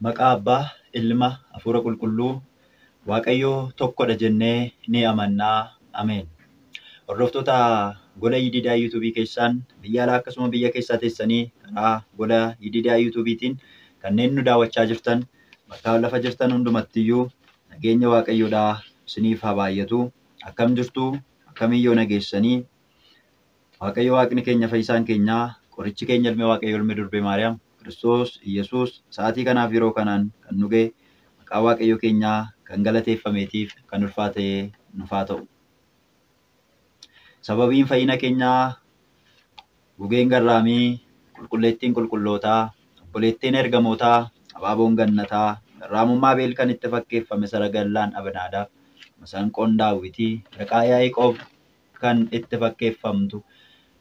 Maqaa Abbaa, Ilma, Hafuura Qulqulluu, Waaqayyoo tokkodha jennee ni amannaa. Ameen. Hordoftoota gola Yididaa yuutuubii keessaan biyya alaa akkasuma biyya keessaa teessanii karaa gola Yididaa yuutuubiitiin kanneen nu daawwachaa jirtan bakka lafa jirtan hundumattiyyuu nageenya Waaqayyoodhaa isiniif haa baay'atu. Akkam jirtu? Akkamiyyoo nageessanii? Waaqayyo Waaqni keenya fayyisaan keenyaa qorichi keenya ilmi Waaqayyo ilmi durbee Maariyaam Kiristoos Iyyasuus sa'aatii kanaaf yeroo kanaan kan nu ga'e maqaa Waaqayyo keenyaa kan galateeffameetiif kan ulfaatee nuuf haa ta'u. Sababiin fayyina keenyaa gugeen garraamii, qulqulleettiin qulqullootaa, obboleettiin ergamootaa, abaaboon gannataa, garraamummaa Abeel kan itti fakkeeffame saragallaan Abinaadaaf, masanqoon Daawitii, riqaa Yaaqoob kan itti fakkeeffamtu,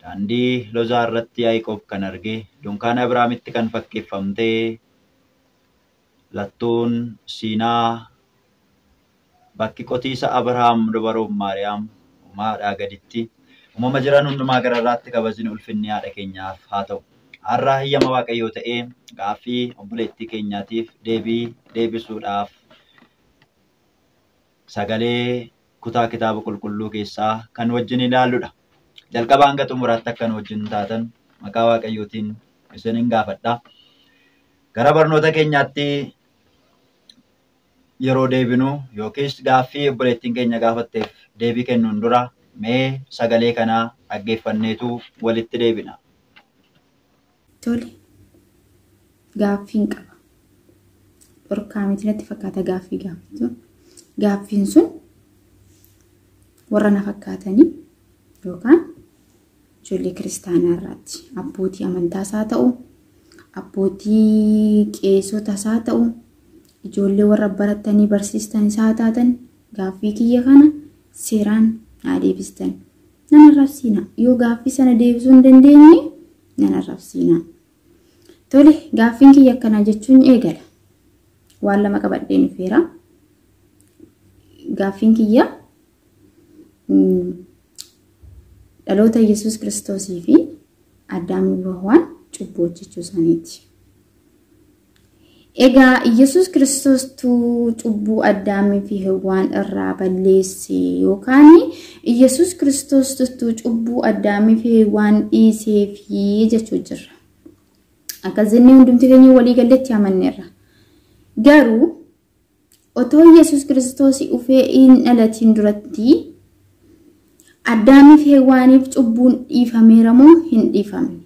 daandii Lozaa irratti Yaaqoob kan arge, dunkaana Abrahaamitti kan fakkeeffamtee, lattuun Siinaa, bakki qotiisa Abrahaam dubaroon Maariyaam uumaadhaa gaditti uumama jiran hundumaa gararraatti kabajni ulfinni haadha keenyaaf haa ta'u. Har'a hayyama Waaqayyoo ta'ee gaaffii obboleettii keenyaatiif deebii deebisuudhaaf sagalee kutaa kitaaba qulqulluu keessaa kan wajjin ilaalludha. Jalqaba hanga xumuraatti akka nu wajjin taatan maqaa Waaqayyootiin isinin gaafadha. Gara barnoota keenyaatti yeroo deebinu yookiis gaaffii obboleettiin keenya gaafatteef deebii kennuun dura mee sagalee kanaa dhaggeeffanneetu walitti deebina. Tole, gaaffiin qaba. Dhorkaa miti natti fakkaata gaaffii gaafatu. Gaaffiin sun warra na fakkaatanii yookaan ijoollee kiristaanaa irraatti abbootii amantaas haa ta'u, abbootii qeesotas haa ta'u, ijoollee warra baratanii barsiistanis haa taatan gaaffii kiyya kana seeraan haa deebistan. Nan arrabsiina. Yoo gaaffii sana deebisuu hin dandeenye nan arrabsiina. Tole, gaaffiin kiyya akkanaa jechuun eegala. Waan lama qabadheen dhufeera. Gaaffiin kiyya dhaloota Yesuus Kiristoosii fi Addaamii fi Hewaan cubbuu hojjechuu isaaniiti. Egaa Yesuus Kiristoostuu cubbuu Addaamii fi Hewaan irraa balleesse yookaan Yesuus Kiristoostuu cubbuu Addaamii fi Hewaan dhiisee fi jechuu jirra. Akkas jennee hundumti keenya walii galletti amanneerra. Garuu otoo Yesuus Kiristoos dhufee hin dhalatiin duratti Addaamii fi Hewaaniif cubbuun dhiifameera moo hin dhiifamne?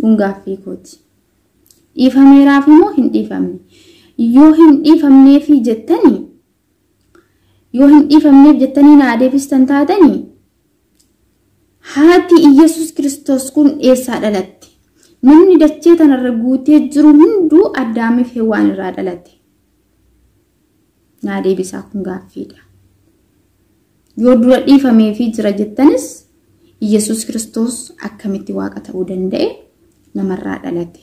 Kun gaaffii kooti. Dhiifameeraaf moo hin dhiifamne? Yoo hin dhiifamneefi jettanii yoo hin dhiifamneef jettanii naa deebistan taatanii haati Iyyasuus Kiristoos kun eessaa dhalatte? Namni dachee tanarra guutee jiru hunduu Addaamii fi Hewaan irraa dhalate. Naa deebisaa kun gaaffiidha. Yoo dura dhiifameefii jira jettanis Iyyasuus Kiristoos akkamitti waaqa ta'uu danda'e namarraa dhalate?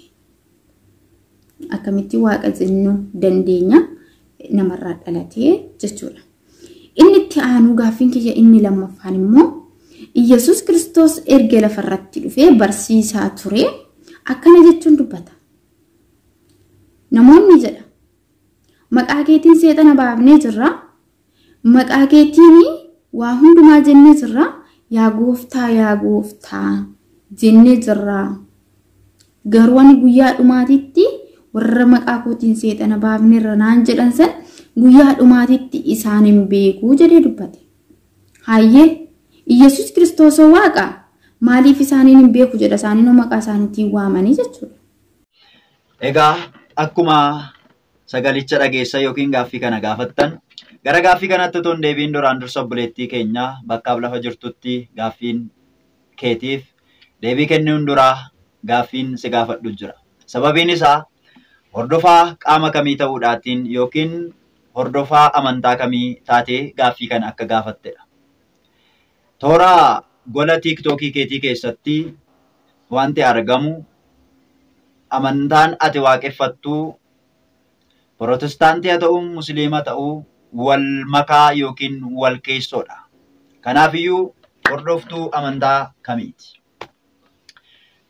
Akkamitti waaqa jennuu dandeenya namarraa dhalatee jechuudha. Inni itti aanu gaaffiin kiyya inni lammaffaan immoo Iyyasuus Kiristoos erga lafarratti dhufee barsiisaa ture akkana jechuun dubbata. Namoonni jedha maqaa keetiin seexana baafnee jirra, maqaa keetiin waa hundumaa jennee jirra, yaa gooftaa yaa gooftaa jennee jirra. Garuu ani guyyaa dhumaatitti warra maqaa kootiin seexana baafneerra naan jedhan san guyyaa dhumaatitti isaan hin beeku jedhee dubbate. Hayyee Iyyasuus Kiristoos waaqa maaliif isaaniin hin beeku jedha isaaniin maqaa isaaniitiin waamanii jechuudha. Egaa akkuma sagalicha dhageessa yookiin gaaffii kana gaafattan gara gaaffii kanatti otoo hin deebiin duraan dursa obboleettii keenya bakkaaf lafa jirtutti gaaffiin keetiif deebii kennuun duraa gaaffiin si gaafadhu jira. Sababiin isaa hordofaa qaama kamii ta'uudhaatiin yookiin hordofaa amantaa kamii taatee gaaffii kana akka gaafattedha. Toora gola tiiktookii keetii keessatti wanti argamu amantaan ati waaqeffattu Pirotestaantii haa ta'u Musliima ta'uu wal makaa yookiin wal keessoodha. Kanaafiyyuu hordoftuu amantaa kamiiti?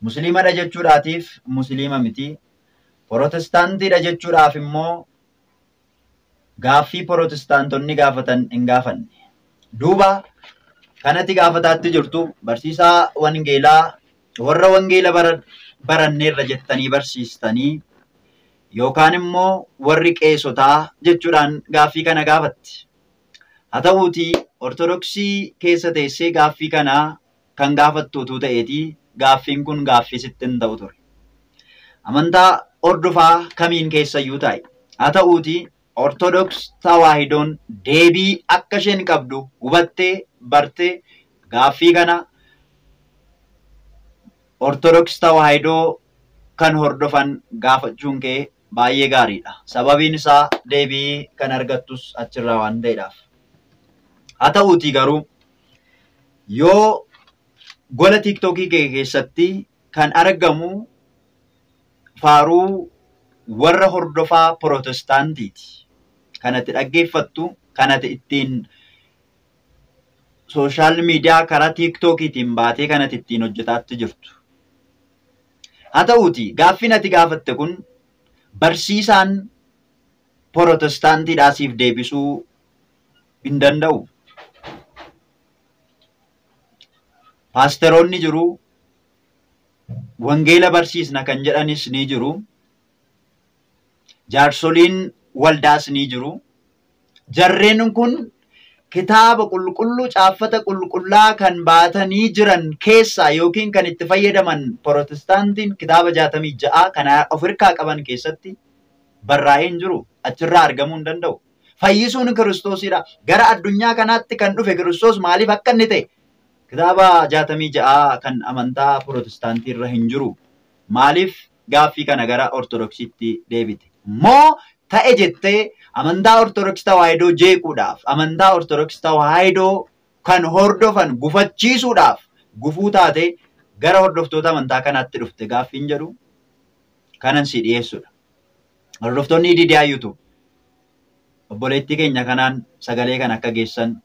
Musliimadha jechuudhaatiif Musliima miti. Pirootestaantiidha jechuudhaaf immoo gaaffii pirootestaantonni gaafatan hin gaafanne. Duuba kanatti gaafataatti jirtu barsiisaa wangeelaa warra wangeela baranneerra jettanii barsiistanii yookaan immoo warri qeesotaa jechuudhaan gaaffii kana gaafatti. Haa ta'uutii Ortodoksii keessa teessee gaaffii kana kan gaafattu utuu ta'eetii gaaffiin kun gaaffii sitti hin ta'u ture. Amantaa hordofaa kamiin keessayyuu taa'e. Haa ta'uutii Ortodoks Tawaahidoon deebii akka isheen qabdu hubattee bartee gaaffii kana Ortodoks Tawaahidoo kan hordofan gaafachuun kee baay'ee gaariidha. Sababiin isaa deebii kan argattus achirraa waan ta'eedhaaf. Haa ta'uutii garuu yoo gola tiiktookii kee keessatti kan argamu faaruu warra hordofaa pirootestaantiiti. Kan ati dhaggeeffattu, kan ati ittiin sooshaal miidiyaa karaa tiiktookiitiin baatee kan ati ittiin hojjetaatti jirtu. Haa ta'uutii gaaffiin ati gaafatte kun barsiisaan pirootestaantiidhaa siif deebisuu hin danda'u. Paasteroonni jiru, wangeela barsiisna kan jedhanis ni jiru, jaarsoliin waldaas ni jiru. Jarreen kun kitaaba qulqulluu caaffata qulqullaa kan baatanii jiran keessaa yookiin kan itti fayyadaman pirootestaantiin kitaaba 66 kan of harkaa qaban keessatti barraa'ee hin jiru. Achirraa argamuu hin danda'u. Fayyisuun Kiristoosidha. Gara addunyaa kanaatti kan dhufe Kiristoos maaliif akka inni ta'e kitaaba 66 kan amantaa pirootestaantii irra hin jiru. Maaliif gaaffii kana gara Ortodoksiitti deebite? Moo ta'e jettee amantaa Ortodoksii Tawaahidoo jeequudhaaf, amantaa Ortodoksii Tawaahidoo kan hordofan gufachiisuudhaaf gufuu taate gara hordoftoota amantaa kanaatti dhufte gaaffiin jedhu kanan si dhiyeessudha. Hordoftoonni Didiyaa YouTube obboleettii keenya kanaan sagalee kan akka geessan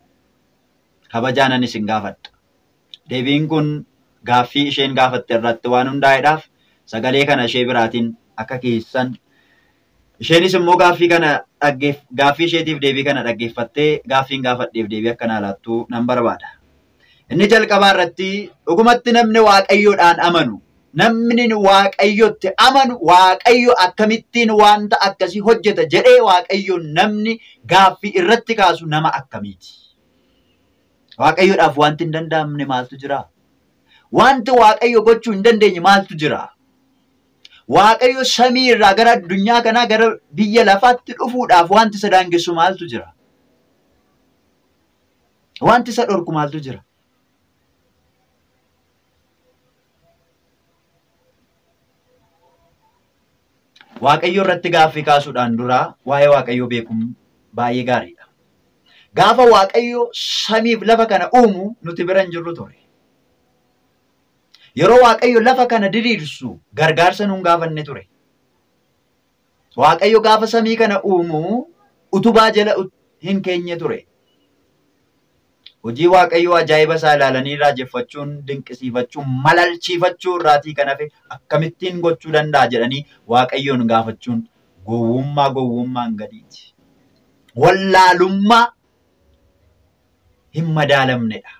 kabajaanan isin gaafadha. Deebiin kun gaaffii isheen gaafatte irratti waan hundaa'eedhaaf sagalee kana ishee biraatiin akka geessan isheenis immoo gaaffii kana gaaffii isheetiif deebii kana dhaggeeffattee gaaffiin gaafadheef deebii akkanaa laattuu nan barbaada. Inni jalqabaa irratti dhugumatti namni Waaqayyoodhaan amanu, namni Waaqayyotti amanu Waaqayyo akkamittiin wanta akkasii hojjeta jedhee Waaqayyoon namni gaaffii irratti kaasu nama akkamiiti? Waaqayyoodhaaf wanti hin danda'amne maaltu jira? Wanti Waaqayyo gochuu hin dandeenye maaltu jira? Waaqayyo samii irraa gara addunyaa kanaa gara biyya lafaatti dhufuudhaaf wanti isa daangessu maaltu jira? Wanti isa dhorku maaltu jira? Waaqayyo irratti gaaffii kaasuudhaan dura waa'ee Waaqayyoo beekuun baay'ee gaariidha. Gaafa Waaqayyo samiif lafa kana uumu nuti bira hin jirru ture. Yeroo Waaqayyo lafa kana diriirsu gargaarsa nuun gaafanne ture. Waaqayyo gaafa samii kana uumu utubaa jala hin keenye ture. Hojii Waaqayyoo ajaa'iba isaa ilaalanii raajeffachuun, dinqisiifachuun, malalchiifachuu irraatii kan hafe akkamittiin gochuu danda'a jedhanii Waaqayyoon gaafachuun gowwummaa gowwummaan gadiiti. Wallaalummaa hin madaalamnedha.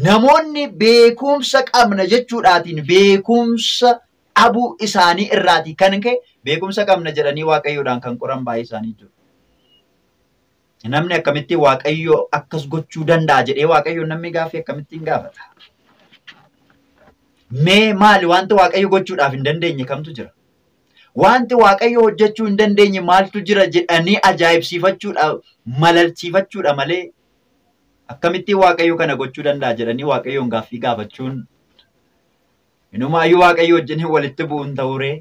Namoonni beekumsa qabna jechuudhaatiin beekumsa dhabuu isaanii irraatii kan ka'e beekumsa qabna jedhanii Waaqayyoodhaan kan qoran baay'ee isaanii jiru. Namni akkamittiin Waaqayyo akkas gochuu danda'a jedhee Waaqayyoon namni gaaffii akkamittiin gaafata? Mee maali wanti Waaqayyo gochuudhaaf hin dandeenye kamtu jira? Wanti Waaqayyo hojjechuu hin dandeenye maaltu jira jedhanii ajaa'ibsiifachuudha, malalchiifachuudha malee akkamittiin Waaqayyo kana gochuu danda'a jedhanii Waaqayyoon gaaffii gaafachuun inumaayyuu Waaqayyo wajjin walitti bu'uun ta'uuree,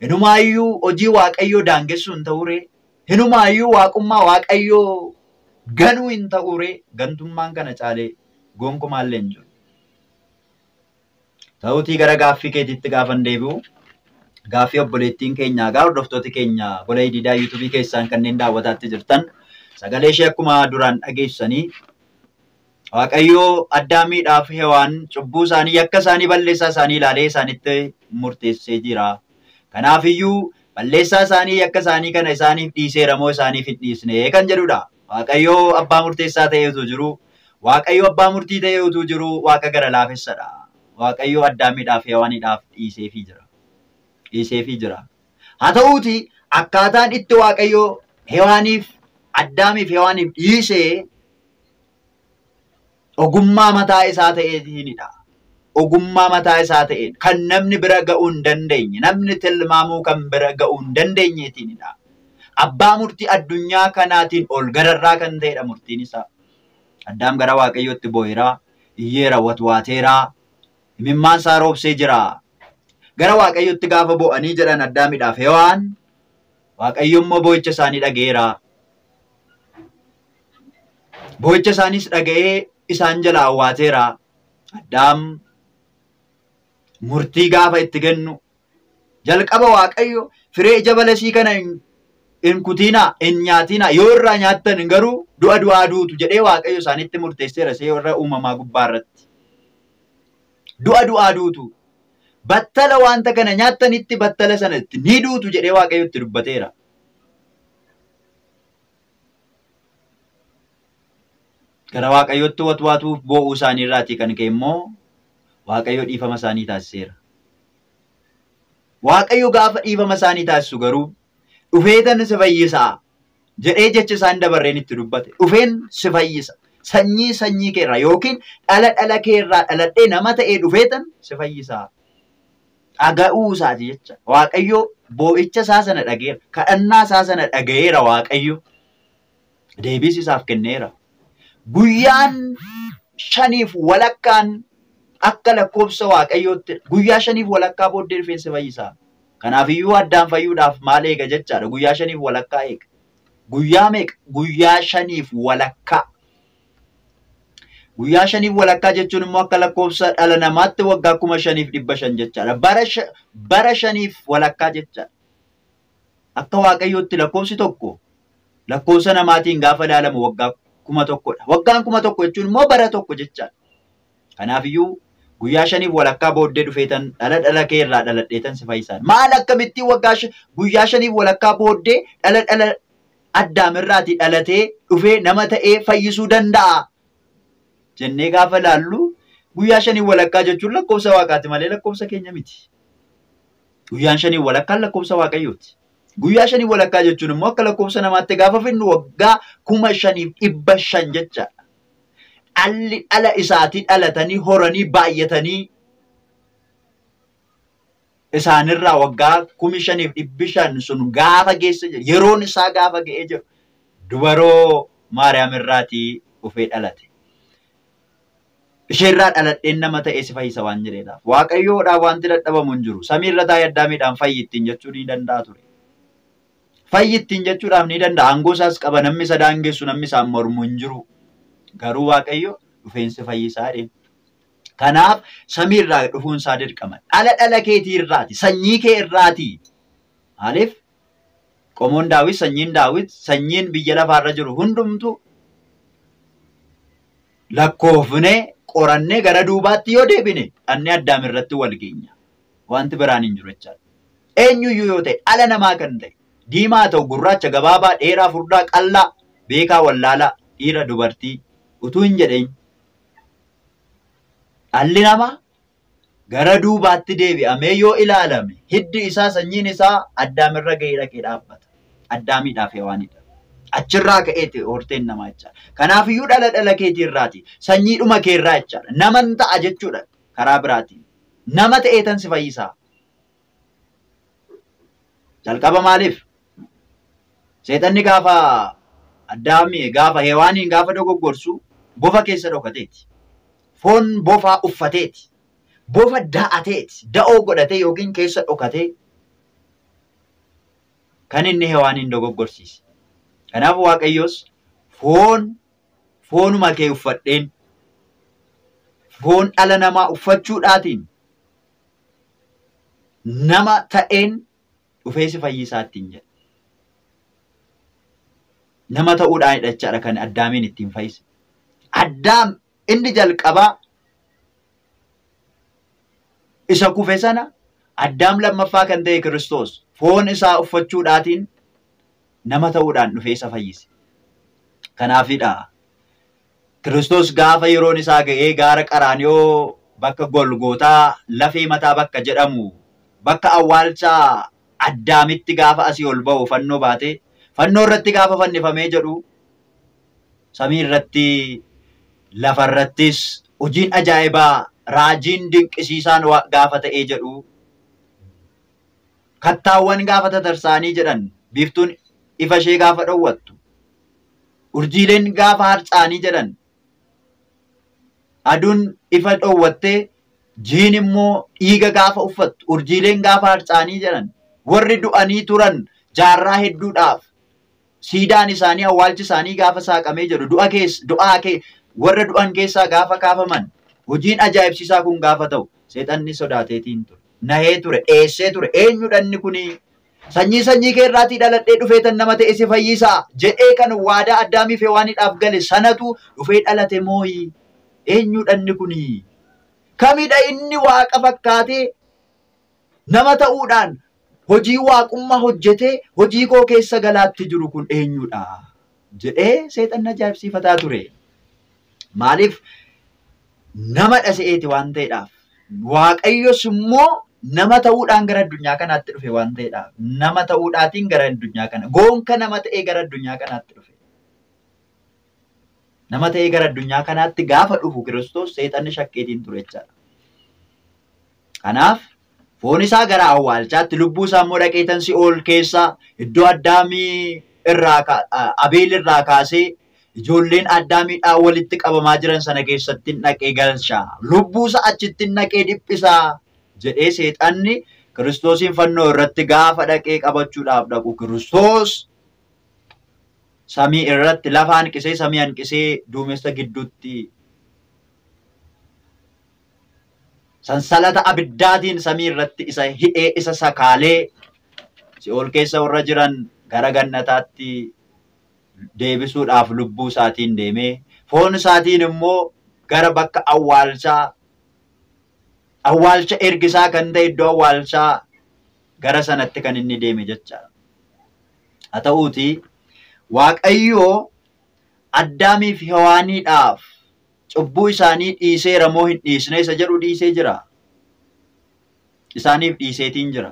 inumaayyuu hojii Waaqayyoo daangessuu hin ta'uuree, inumaayyuu waaqummaa Waaqayyoo ganuu hin ta'uuree, gantummaan kana caalee gonkumaallee hin jiru. Ta'uutii gara gaaffii keetiitti gaafan deebi'u, gaaffii obboleettiin keenya egaa hordoftooti keenya gola Didiyaa yuutuubii keessaan kanneen daawwataatti jirtan sagalee ishee akkuma duraan dhageessanii Waaqayyoo Addaamiidhaaf Hewaan cubbuu isaanii yakka isaanii balleessaa isaanii ilaalee isaanitti murteessee jira. Kanaafiyyuu balleessaa isaanii yakka isaanii kana isaaniif dhiiseera moo isaaniif hin dhiisne kan jedhudha. Waaqayyoo abbaa murteessaa ta'ee utuu jiru, Waaqayyoo abbaa murtii ta'ee utuu jiru Waaqa gara laafessadha. Waaqayyoo Addaamiidhaaf Hewaaniidhaaf dhiiseefii jira. Dhiiseefii jira. Haa ta'uuti akkaataan itti Waaqayyoo Hewaaniif Addaamiif Hewaaniif dhiisee ogummaa mataa isaa ta'eetiinidha. Ogummaa mataa isaa ta'een kan namni bira ga'uu hin dandeenye, namni tilmaamuu kan bira ga'uu hin dandeenyeetiinidha. Abbaa murtii addunyaa kanaatiin ol gararraa kan ta'edha murtiin isaa. Addaam gara Waaqayyootti boo'eera, iyyeera, watwaateera, imimmaan isaa roobsee jira. Gara Waaqayyootti gaafa boo'anii jedhan Addaamidhaaf Hewaan, Waaqayyo immoo boo'icha isaanii dhaga'eera. Boo'icha isaaniis dhaga'ee isaan jalaa awwaateera. Addaam murtii gaafa itti kennu jalqaba Waaqayyo firee ija balasii kana hin kutinaa, hin nyaatinaa, yoo irraa nyaattan garuu du'a du'aa duutu jedhee Waaqayyo isaanitti murteesseera seera uumamaa gubbaa irratti. Du'a du'aa duutu. Battala wanta kana nyaattanitti battala sanatti ni duutu jedhee Waaqayyo itti dubbateera. Gara Waaqayyootti watwaatuuf boo'uu isaanii irraatii kan ka'e immoo Waaqayyo dhiifama isaanii taasiseera. Waaqayyo gaafa dhiifama isaanii taasisu garuu dhufeetan si fayyisaa jedhee jecha isaan dabarreen itti dubbate. Dhufeen si fayyisa. Sanyii sanyii keerraa yookiin dhala dhala keerraa dhaladhee nama ta'ee dhufeetan si fayyisaa. Dhaga'uu isaati jecha. Waaqayyo boo'icha isaa sana dhaga'eera. Kadhannaa isaa sana dhaga'eera Waaqayyo. Deebiis isaaf kenneera. Guyyaan shaniif walakkaan akka lakkoobsa Waaqayyootti guyyaa shaniif walakkaa booddee dhufeen si fayyisaa. Kanaafiyyuu Addaam fayyuudhaaf maal eega jechaadha. Guyyaa shaniif walakkaa eega. Guyyaa meeqa? Guyyaa shaniif walakkaa. Guyyaa shaniif walakkaa jechuun immoo akka lakkoobsa dhala namaatti waggaa 5,500 jechaadha. Bara shaniif walakkaa jechaadha. Akka Waaqayyootti lakkoobsi tokko lakkoobsa namaatiin gaafa ilaalamu waggaa 1,000dha. Waggaan 1,000 jechuun immoo bara tokko jechaadha. Kanaafiyyuu guyyaa shaniif walakkaa booddee dhufeetan dhala dhala kee irraa dhaladheetan si fayyisaan. Maal akkamittiin waggaa guyyaa shaniif walakkaa booddee dhala dhala Addaam irraatii dhalatee dhufee nama ta'ee fayyisuu danda'a jennee gaafa laallu guyyaa shaniif walakkaa jechuun lakkoofsa Waaqaati malee lakkoofsa keenya miti. Guyyaan shaniif walakkaan lakkoofsa Waaqayyooti. Guyyaa shaniif walakkaa jechuun immoo akka lakkoofsa namaatti gaafa finnu waggaa 5,500 jechaadha. Dhalli dhala isaatii dhalatanii horanii baay'atanii isaanirraa waggaa 5,500 sun gaafa geesse jiru yeroon isaa gaafa ga'ee jiru dubaroo Maariyaam irraatii dhufee dhalate. Isheerraa dhaladheen nama ta'ee si fayyisa waan jedheedhaaf. Waaqayyoodhaaf wanti dadhabamu hin jiru. Samiirra taa'ee Addaamiidhaan fayyi ittiin jechuu ni danda'a ture. Fayyi ittiin jechuudhaaf ni danda'a. Aangoo isaas qaba. Namni isa daangessu namni isaan mormu hin jiru. Garuu Waaqayyo dhufeensi fayyisaa jedheen. Kanaaf samiirraa dhufuun isaa dirqama. Dhala dhala keetii irraati. Sanyii kee irraati. Maaliif? Qomoon Daawit, sanyiin Daawit, sanyiin biyya lafaarra jiru hundumtu lakkoofnee qorannee gara duubaatti yoo deebine dhannee Addaam irratti wal geenya. Wanti biraan hin jiru jechaadha. Eenyuyyuu yoo ta'e dhala namaa kan ta'e diimaa ta'u gurraacha gabaabaa dheeraa furdaa qallaa beekaa wallaalaa dhiira dubartii utuu hin jedhin dhalli namaa gara duubaatti deebi'amee yoo ilaalame hiddi isaa sanyiin isaa Addaam irra ga'ee dhaqee dhaabbata. Addaamiidhaaf Hewaanidha. Achirraa ka'eeti horteen namaa jechaadha. Kanaafiyyuu dhala dhala keetii irraati. Sanyiidhuma keerraa jechaadha. Naman ta'a jechuudha karaa biraatiin. Nama ta'eetan si fayyisaa. Jalqaba maaliif? Seexanni gaafa Addaamii gaafa Hewaaniin gaafa dogoggorsu bofa keessa dhokateeti. Foon bofaa uffateeti. Bofa da'ateeti. Da'oo godhatee yookiin keessa dhokatee kan inni Hewaaniin dogoggorsiise. Kanaaf Waaqayyos foonuma kee uffadheen foon dhala namaa uffachuudhaatiin nama ta'een dhufee si fayyisaa ittiin jedhe. Nama ta'uudhaan jechaadha kan Addaamiin ittiin fayyise. Addaam Inni jalqabaa isa kufe sana Addaam lammaffaa kan ta'e Kiristoos foon isaa uffachuudhaatiin nama ta'uudhaan dhufee isa fayyise. Kanaafidha Kiristoos gaafa yeroon isaa ga'ee gaara Qaraaniyoo bakka Golgootaa lafee mataa bakka jedhamu bakka awwaalchaa Addaamitti gaafa asii ol ba'u fannoo baatee fannoo irratti gaafa fannifamee jedhu samii irratti lafarrattis hojiin ajaa'ibaa raajiin dinqisiisaan gaafa ta'ee jedhu kattaawwan gaafa tatarsa'anii jedhan biiftuun ifa ishee gaafa dhowwattu urjiileen gaafa harcaanii jedhan aduun ifa dhowwattee jiin immoo dhiiga gaafa uffattu urjiileen gaafa harcaanii jedhan warri du'anii turan jaarraa hedduudhaaf siidaan isaanii awwaalchi isaanii gaafa saaqamee jedhu du'aa kee warra du'an keessaa gaafa kaafaman hojiin ajaa'ibsiisaa kun gaafa ta'u seexanni sodaateetiin ture nahee ture dheessee ture eenyudha inni kuni sanyii sanyii kee irraatii dhaladhee dhufee tan nama ta'e si fayyisaa jedhee kan waadaa Addaamiif Hewaaniidhaaf gale sanatu dhufee dhalate mooyi eenyudha inni kuni kamidha inni waaqa fakkaatee nama ta'uudhaan hojii waaqummaa hojjetee hojii koo keessa galaatti jiru kun eenyudha jedhee seexanni ajaa'ibsiifataa ture. Maaliif nama dhase'eeti waan ta'eedhaaf Waaqayyos immoo nama ta'uudhaan gara addunyaa kanaatti dhufe waan ta'eedhaaf nama ta'uudhaatiin gara addunyaa kana goonka nama ta'ee gara addunyaa kanaatti dhufe. Nama ta'ee gara addunyaa kanaatti gaafa dhufu Kiristoos seexanni shakkeetiin ture jechaadha. Kanaaf foon isaa gara awwaalchaatti lubbuu isaa immoo dhaqeetan si'ool keessaa iddoo Addaamii irraa Abeel irraa kaasee ijoolleen Addaamiidhaan walitti qabamaa jiran sana keessatti dhaqee galchaa lubbuu isaa achitti dhaqee dhiphisaa jedhee seexanni Kiristoosiin fannoo irratti gaafa dhaqee qabachuudhaaf dhaqu Kiristoos samii irratti lafa hanqisee samii hanqisee duumessa gidduutti sansalata abiddaatiin samii irratti isa hidhee isa sakaalee si'ool keessa warra jiran gara gannataatti deebisuudhaaf lubbuu isaatiin deemee foon isaatiin immoo gara bakka awwaalchaa awwaalcha ergisaa kan ta'e iddoo awwaalchaa gara sanatti kan inni deeme jechaadha. Haa ta'uutii Waaqayyoo Addaamiif Hewaaniidhaaf cubbuu isaanii dhiiseera moo hin dhiisne isa jedhu dhiisee jira. Isaaniif dhiiseetiin jira.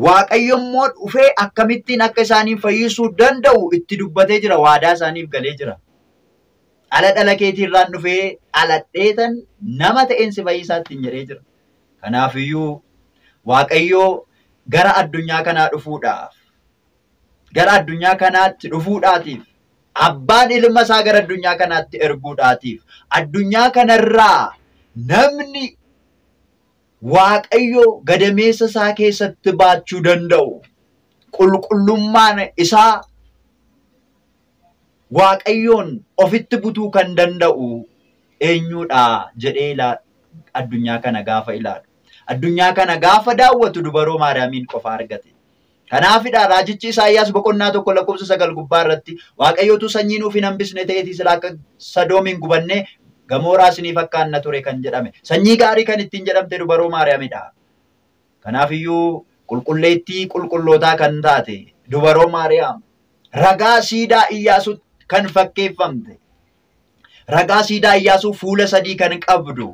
Waaqayyo immoo dhufee akkamittiin akka isaaniif fayyisuu danda'u itti dubbatee jira waadaa isaaniif galee jira. Dhala dhala keetiirraan dhufee dhaladheetan nama ta'een si fayyisaa ittiin jedhee jira. Kanaafiyyuu Waaqayyo gara addunyaa kanaa dhufuudhaaf gara addunyaa kanaatti dhufuudhaatiif abbaan ilma isaa gara addunyaa kanaatti erguudhaatiif addunyaa kanarraa namni Waaqayyo gadameessa isaa keessatti baachuu danda'u qulqullummaan isaa Waaqayyoon ofitti butuu kan danda'u eenyudha jedhee addunyaa kana gaafa ilaalu. Addunyaa kana gaafa daawwatu dubaroo Maariyaamiin qofa argate. Kanaafidha raajichi Isaayyaas boqonnaa 1 lakkoofsa 9 gubbaa irratti Waaqayyootu sanyii nuuf hin hambisne ta'eetii sila akka Sodoomiin gubannee Gamooraa isinii fakkaanna ture kan jedhame. Sanyii gaarii kan ittiin jedhamte dubaroo Maariyaamidha. Kanaafiyyuu qulqulleettii qulqullootaa kan taate dubaroo Maariyaam ragaa siidaa Iyyaasuu kan fakkeeffamte ragaa siidaa Iyyaasuu fuula 3 kan qabdu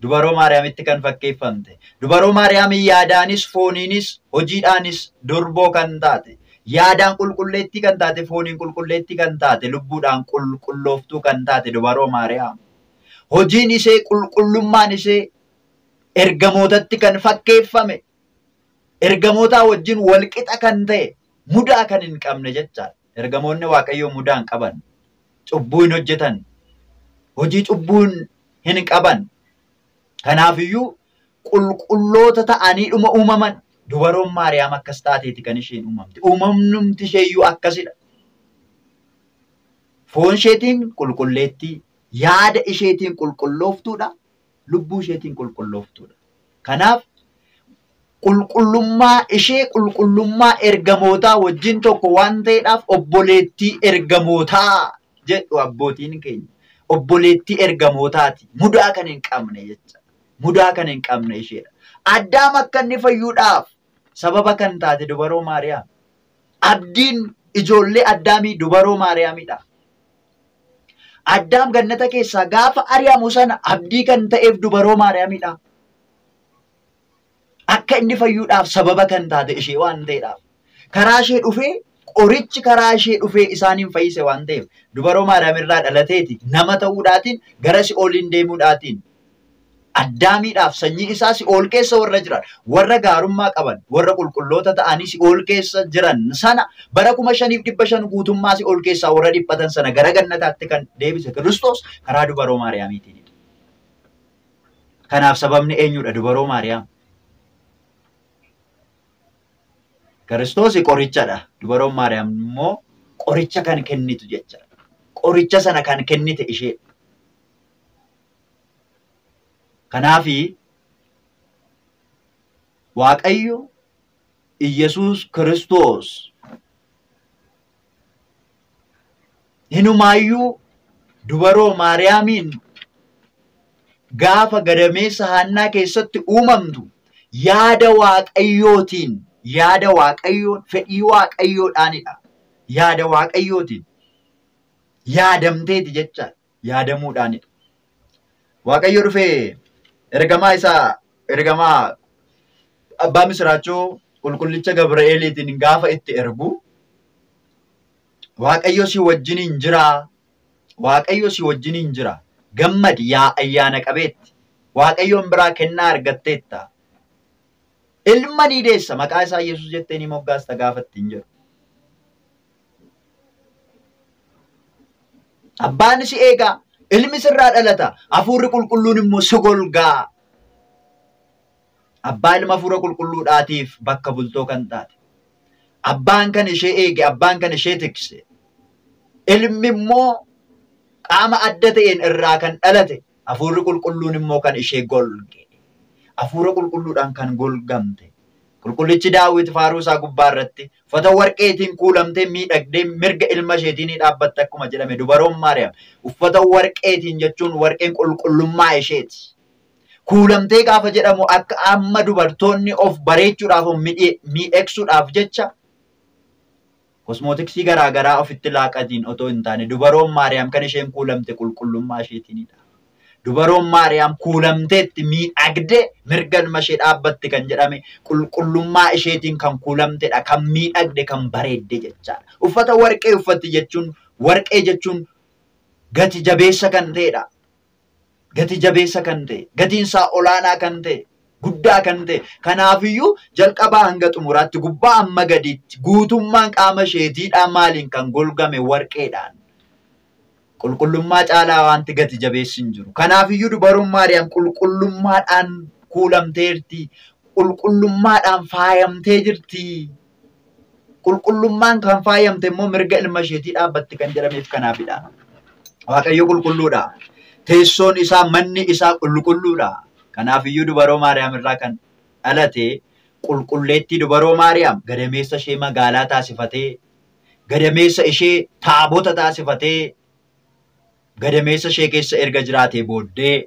dubaroo Maariyaamitti kan fakkeeffamte dubaroo Maariyaam yaadaanis fooniinis hojiidhaanis durboo kan taate yaadaan qulqulleettii kan taate fooniin qulqulleettii kan taate lubbuudhaan qulqullooftuu kan taate dubaroo Maariyaam hojiin ishee qulqullummaan ishee ergamootatti kan fakkeeffame ergamootaa wajjin walqixa kan ta'e mudaa kan hin qabne jechaadha. Ergamoonni Waaqayyoo mudaa hin qaban, cubbuu hin hojjetan, hojii cubbuu hin qaban. Kanaafiyyuu qulqulloota ta'anii dhuma uumaman dubaroon Maariyaam akkas taateeti kan isheen uumamte. Uumamnumti isheeyyuu akkasidha. Foon isheetiin qulqulleettii, yaada isheetiin qulqullooftuudha, lubbuu isheetiin qulqullooftuudha. Kanaaf qulqullummaa ishee qulqullummaa ergamootaa wajjin tokko waan ta'eedhaaf obboleettii ergamootaa jedhu abbootiin keenya. Obboleettii ergamootaati. Mudaa kan hin qabne jecha. Mudaa kan hin qabne isheedha. Addaam akka inni fayyuudhaaf sababa kan taate dubaroo Maariyaam. Abdiin ijoollee Addaamii dubaroo Maariyaamidha. Addaam gannata keessaa gaafa ari'amu sana abdii kan ta'eef dubaroo Maariyaamidha. Akka inni fayyuudhaaf sababa kan taate ishee waan ta'eedhaaf. Karaa ishee dhufee qorichi karaa ishee dhufee isaaniin fayyise waan ta'eef dubaroo Maariyaam irraa dhalateeti nama ta'uudhaatiin gara si'ooliin deemuudhaatiin Addaamiidhaaf sanyii isaa si'ool keessa warra jiran warra gaarummaa qaban warra qulqulloota ta'anii si'ool keessa jiran sana bara 5500 guutummaa si'ool keessaa warra dhiphatan sana gara gannataatti kan deebise Kiristoos karaa dubaroo Maariyaamiitiinidha. Kanaaf sababni eenyudha dubaroo Maariyaam? Kiristoos qorichadha. Dubaroon Maariyaam immoo qoricha kan kennitu jechaadha. Qoricha sana kan kennite isheedha. Kanaafi Waaqayyo Iyyasuus Kiristoos hinumaayyuu dubaroo Maariyaamiin gaafa gadameessa Haannaa keessatti uumamtu yaada Waaqayyootiin, yaada Waaqayyoon, fedhii Waaqayyoodhaanidha. Yaada Waaqayyootiin yaadamteeti jechaadha. Yaadamuudhaanidha. Waaqayyo dhufee ergamaa isaa, ergamaa abbaa misiraachoo qulqullicha Gabra'eeliitiin gaafa itti ergu Waaqayyo si wajjiniin jira. Waaqayyo si wajjiniin jira. Gammadi yaa ayyaana qabeetti. Waaqayyoon biraa kennaa argatteetta. Ilma ni deessa maqaa isaa Yesuus jettee ni moggaasta gaafa ittiin jedhu. Abbaan si eegaa, ilmi sirraa dhalata, hafuurri qulqulluun immoo si golgaa. Abbaa ilma hafuura qulqulluudhaatiif bakka bultoo kan taate. Abbaan kan ishee eege, abbaan kan ishee tikse. Ilmi immoo qaama adda ta'een irraa kan dhalate, hafuurri qulqulluun immoo kan ishee golge. Hafuura qulqulluudhaan kan golgamte. Qulqullichi Daawit faaruu isaa gubbaa irratti uffata warqeetiin kuulamtee miidhagdee mirga ilma isheetiin ni dhaabbatte akkuma jedhame dubaroon Maariyaam uffata warqeetiin jechuun warqeen qulqullummaa isheeti. Kuulamtee gaafa jedhamu akka amma dubartoonni of bareechuudhaaf of miidhagsuudhaaf jecha kosmootiksii garaagaraa ofitti laaqatiin otoo hin taane dubaroon Maariyaam kan isheen kuulamte qulqullummaa isheetiinidha. Dubaroon Maariyaam kuulamteetti miidhagdee mirga ilma ishee dhaabbatti kan jedhame qulqullummaa isheetiin kan kuulamtedha, kan miidhagde, kan bareedde jechaadha. Uffata warqee uffatti jechuun warqee jechuun gati jabeessa kan ta'edha. Gati jabeessa kan ta'e, gatiin isaa olaanaa kan ta'e, guddaa kan ta'e. Kanaafiyyuu jalqabaa hanga xumuraatti gubbaa amma gadiitti guutummaan qaama isheetiidhaan maaliin kan golgame warqeedhaan. Qulqullummaa caalaa wanti gati jabeessi hin jiru. Kanaafiyyuu dubaroon Maariyaam qulqullummaadhaan kuulamteerti. Qulqullummaadhaan faayamtee jirti. Qulqullummaan kan faayamte immoo mirga ilma isheetii dhaabbatti kan jedhameef kanaafidha. Waaqayyo qulqulluudha. Teessoon isaa, manni isaa qulqulluudha. Kanaafiyyuu dubaroo Maariyaam irraa kan dhalate qulqulleettii dubaroo Maariyaam gadameessa ishee magaalaa taasifatee, gadameessa ishee taabota taasifatee, gadameessa ishee keessa erga jiraatee booddee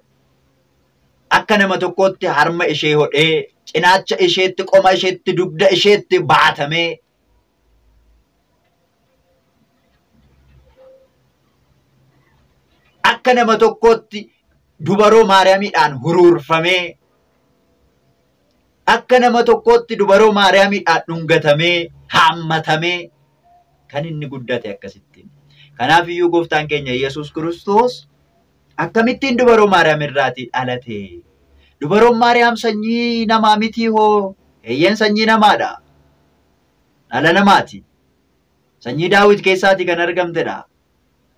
akka nama tokkootti harma ishee hodhee, cinaacha isheetti, qoma isheetti, dugda isheetti baatamee akka nama tokkootti dubaroo Maariyaamiidhaan huruurfamee, akka nama tokkootti dubaroo Maariyaamiidhaan dhungatamee, haammatamee kan inni guddate akkasittiin. Kanaafiyyuu gooftaan keenya Yesuus Kiristoos akkamittiin dubaroo Maariyaam irraatii dhalate? Dubaroon Maariyaam sanyii namaa mitii hoo? Eeyyeen sanyii namaadha. Dhala namaati. Sanyii Daawit keessaatii kan argamtedha.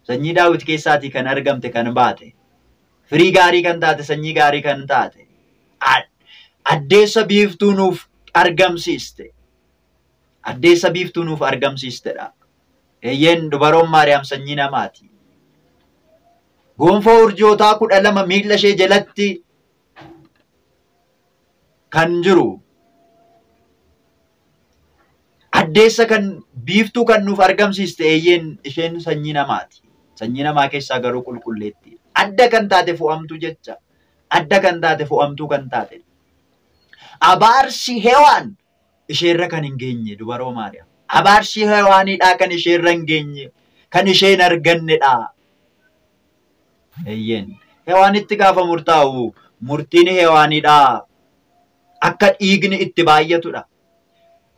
Sanyii Daawit keessaatii kan argamte kan baate. Firii gaarii kan taate, sanyii gaarii kan taate. Addeessa biiftuu nuuf argamsiiste. Addeessa biiftuu nuuf argamsiistedha. Eeyyeen dubaroon Maariyaam sanyii namaati. Gonfoo urjootaa 12 miila ishee jalatti kan jiru. Addeessa kan biiftuu kan nuuf argamsiiste eeyyeen isheen sanyii namaati. Sanyii namaa keessaa garuu qulqulleettiidha. Adda kan taate fo'amtuu jecha. Adda kan taate fo'amtuu kan taate. Abaarsi Hewaan isheerra kan hin geenye dubaroo Maariyaam. Abaarsi Hewaanidhaa kan isheerra hin geenye, kan isheen argannedha. Eeyyeen. Hewaanitti gaafa murtaa'u murtiin Hewaanidhaa akka dhiigni itti baay'atudha.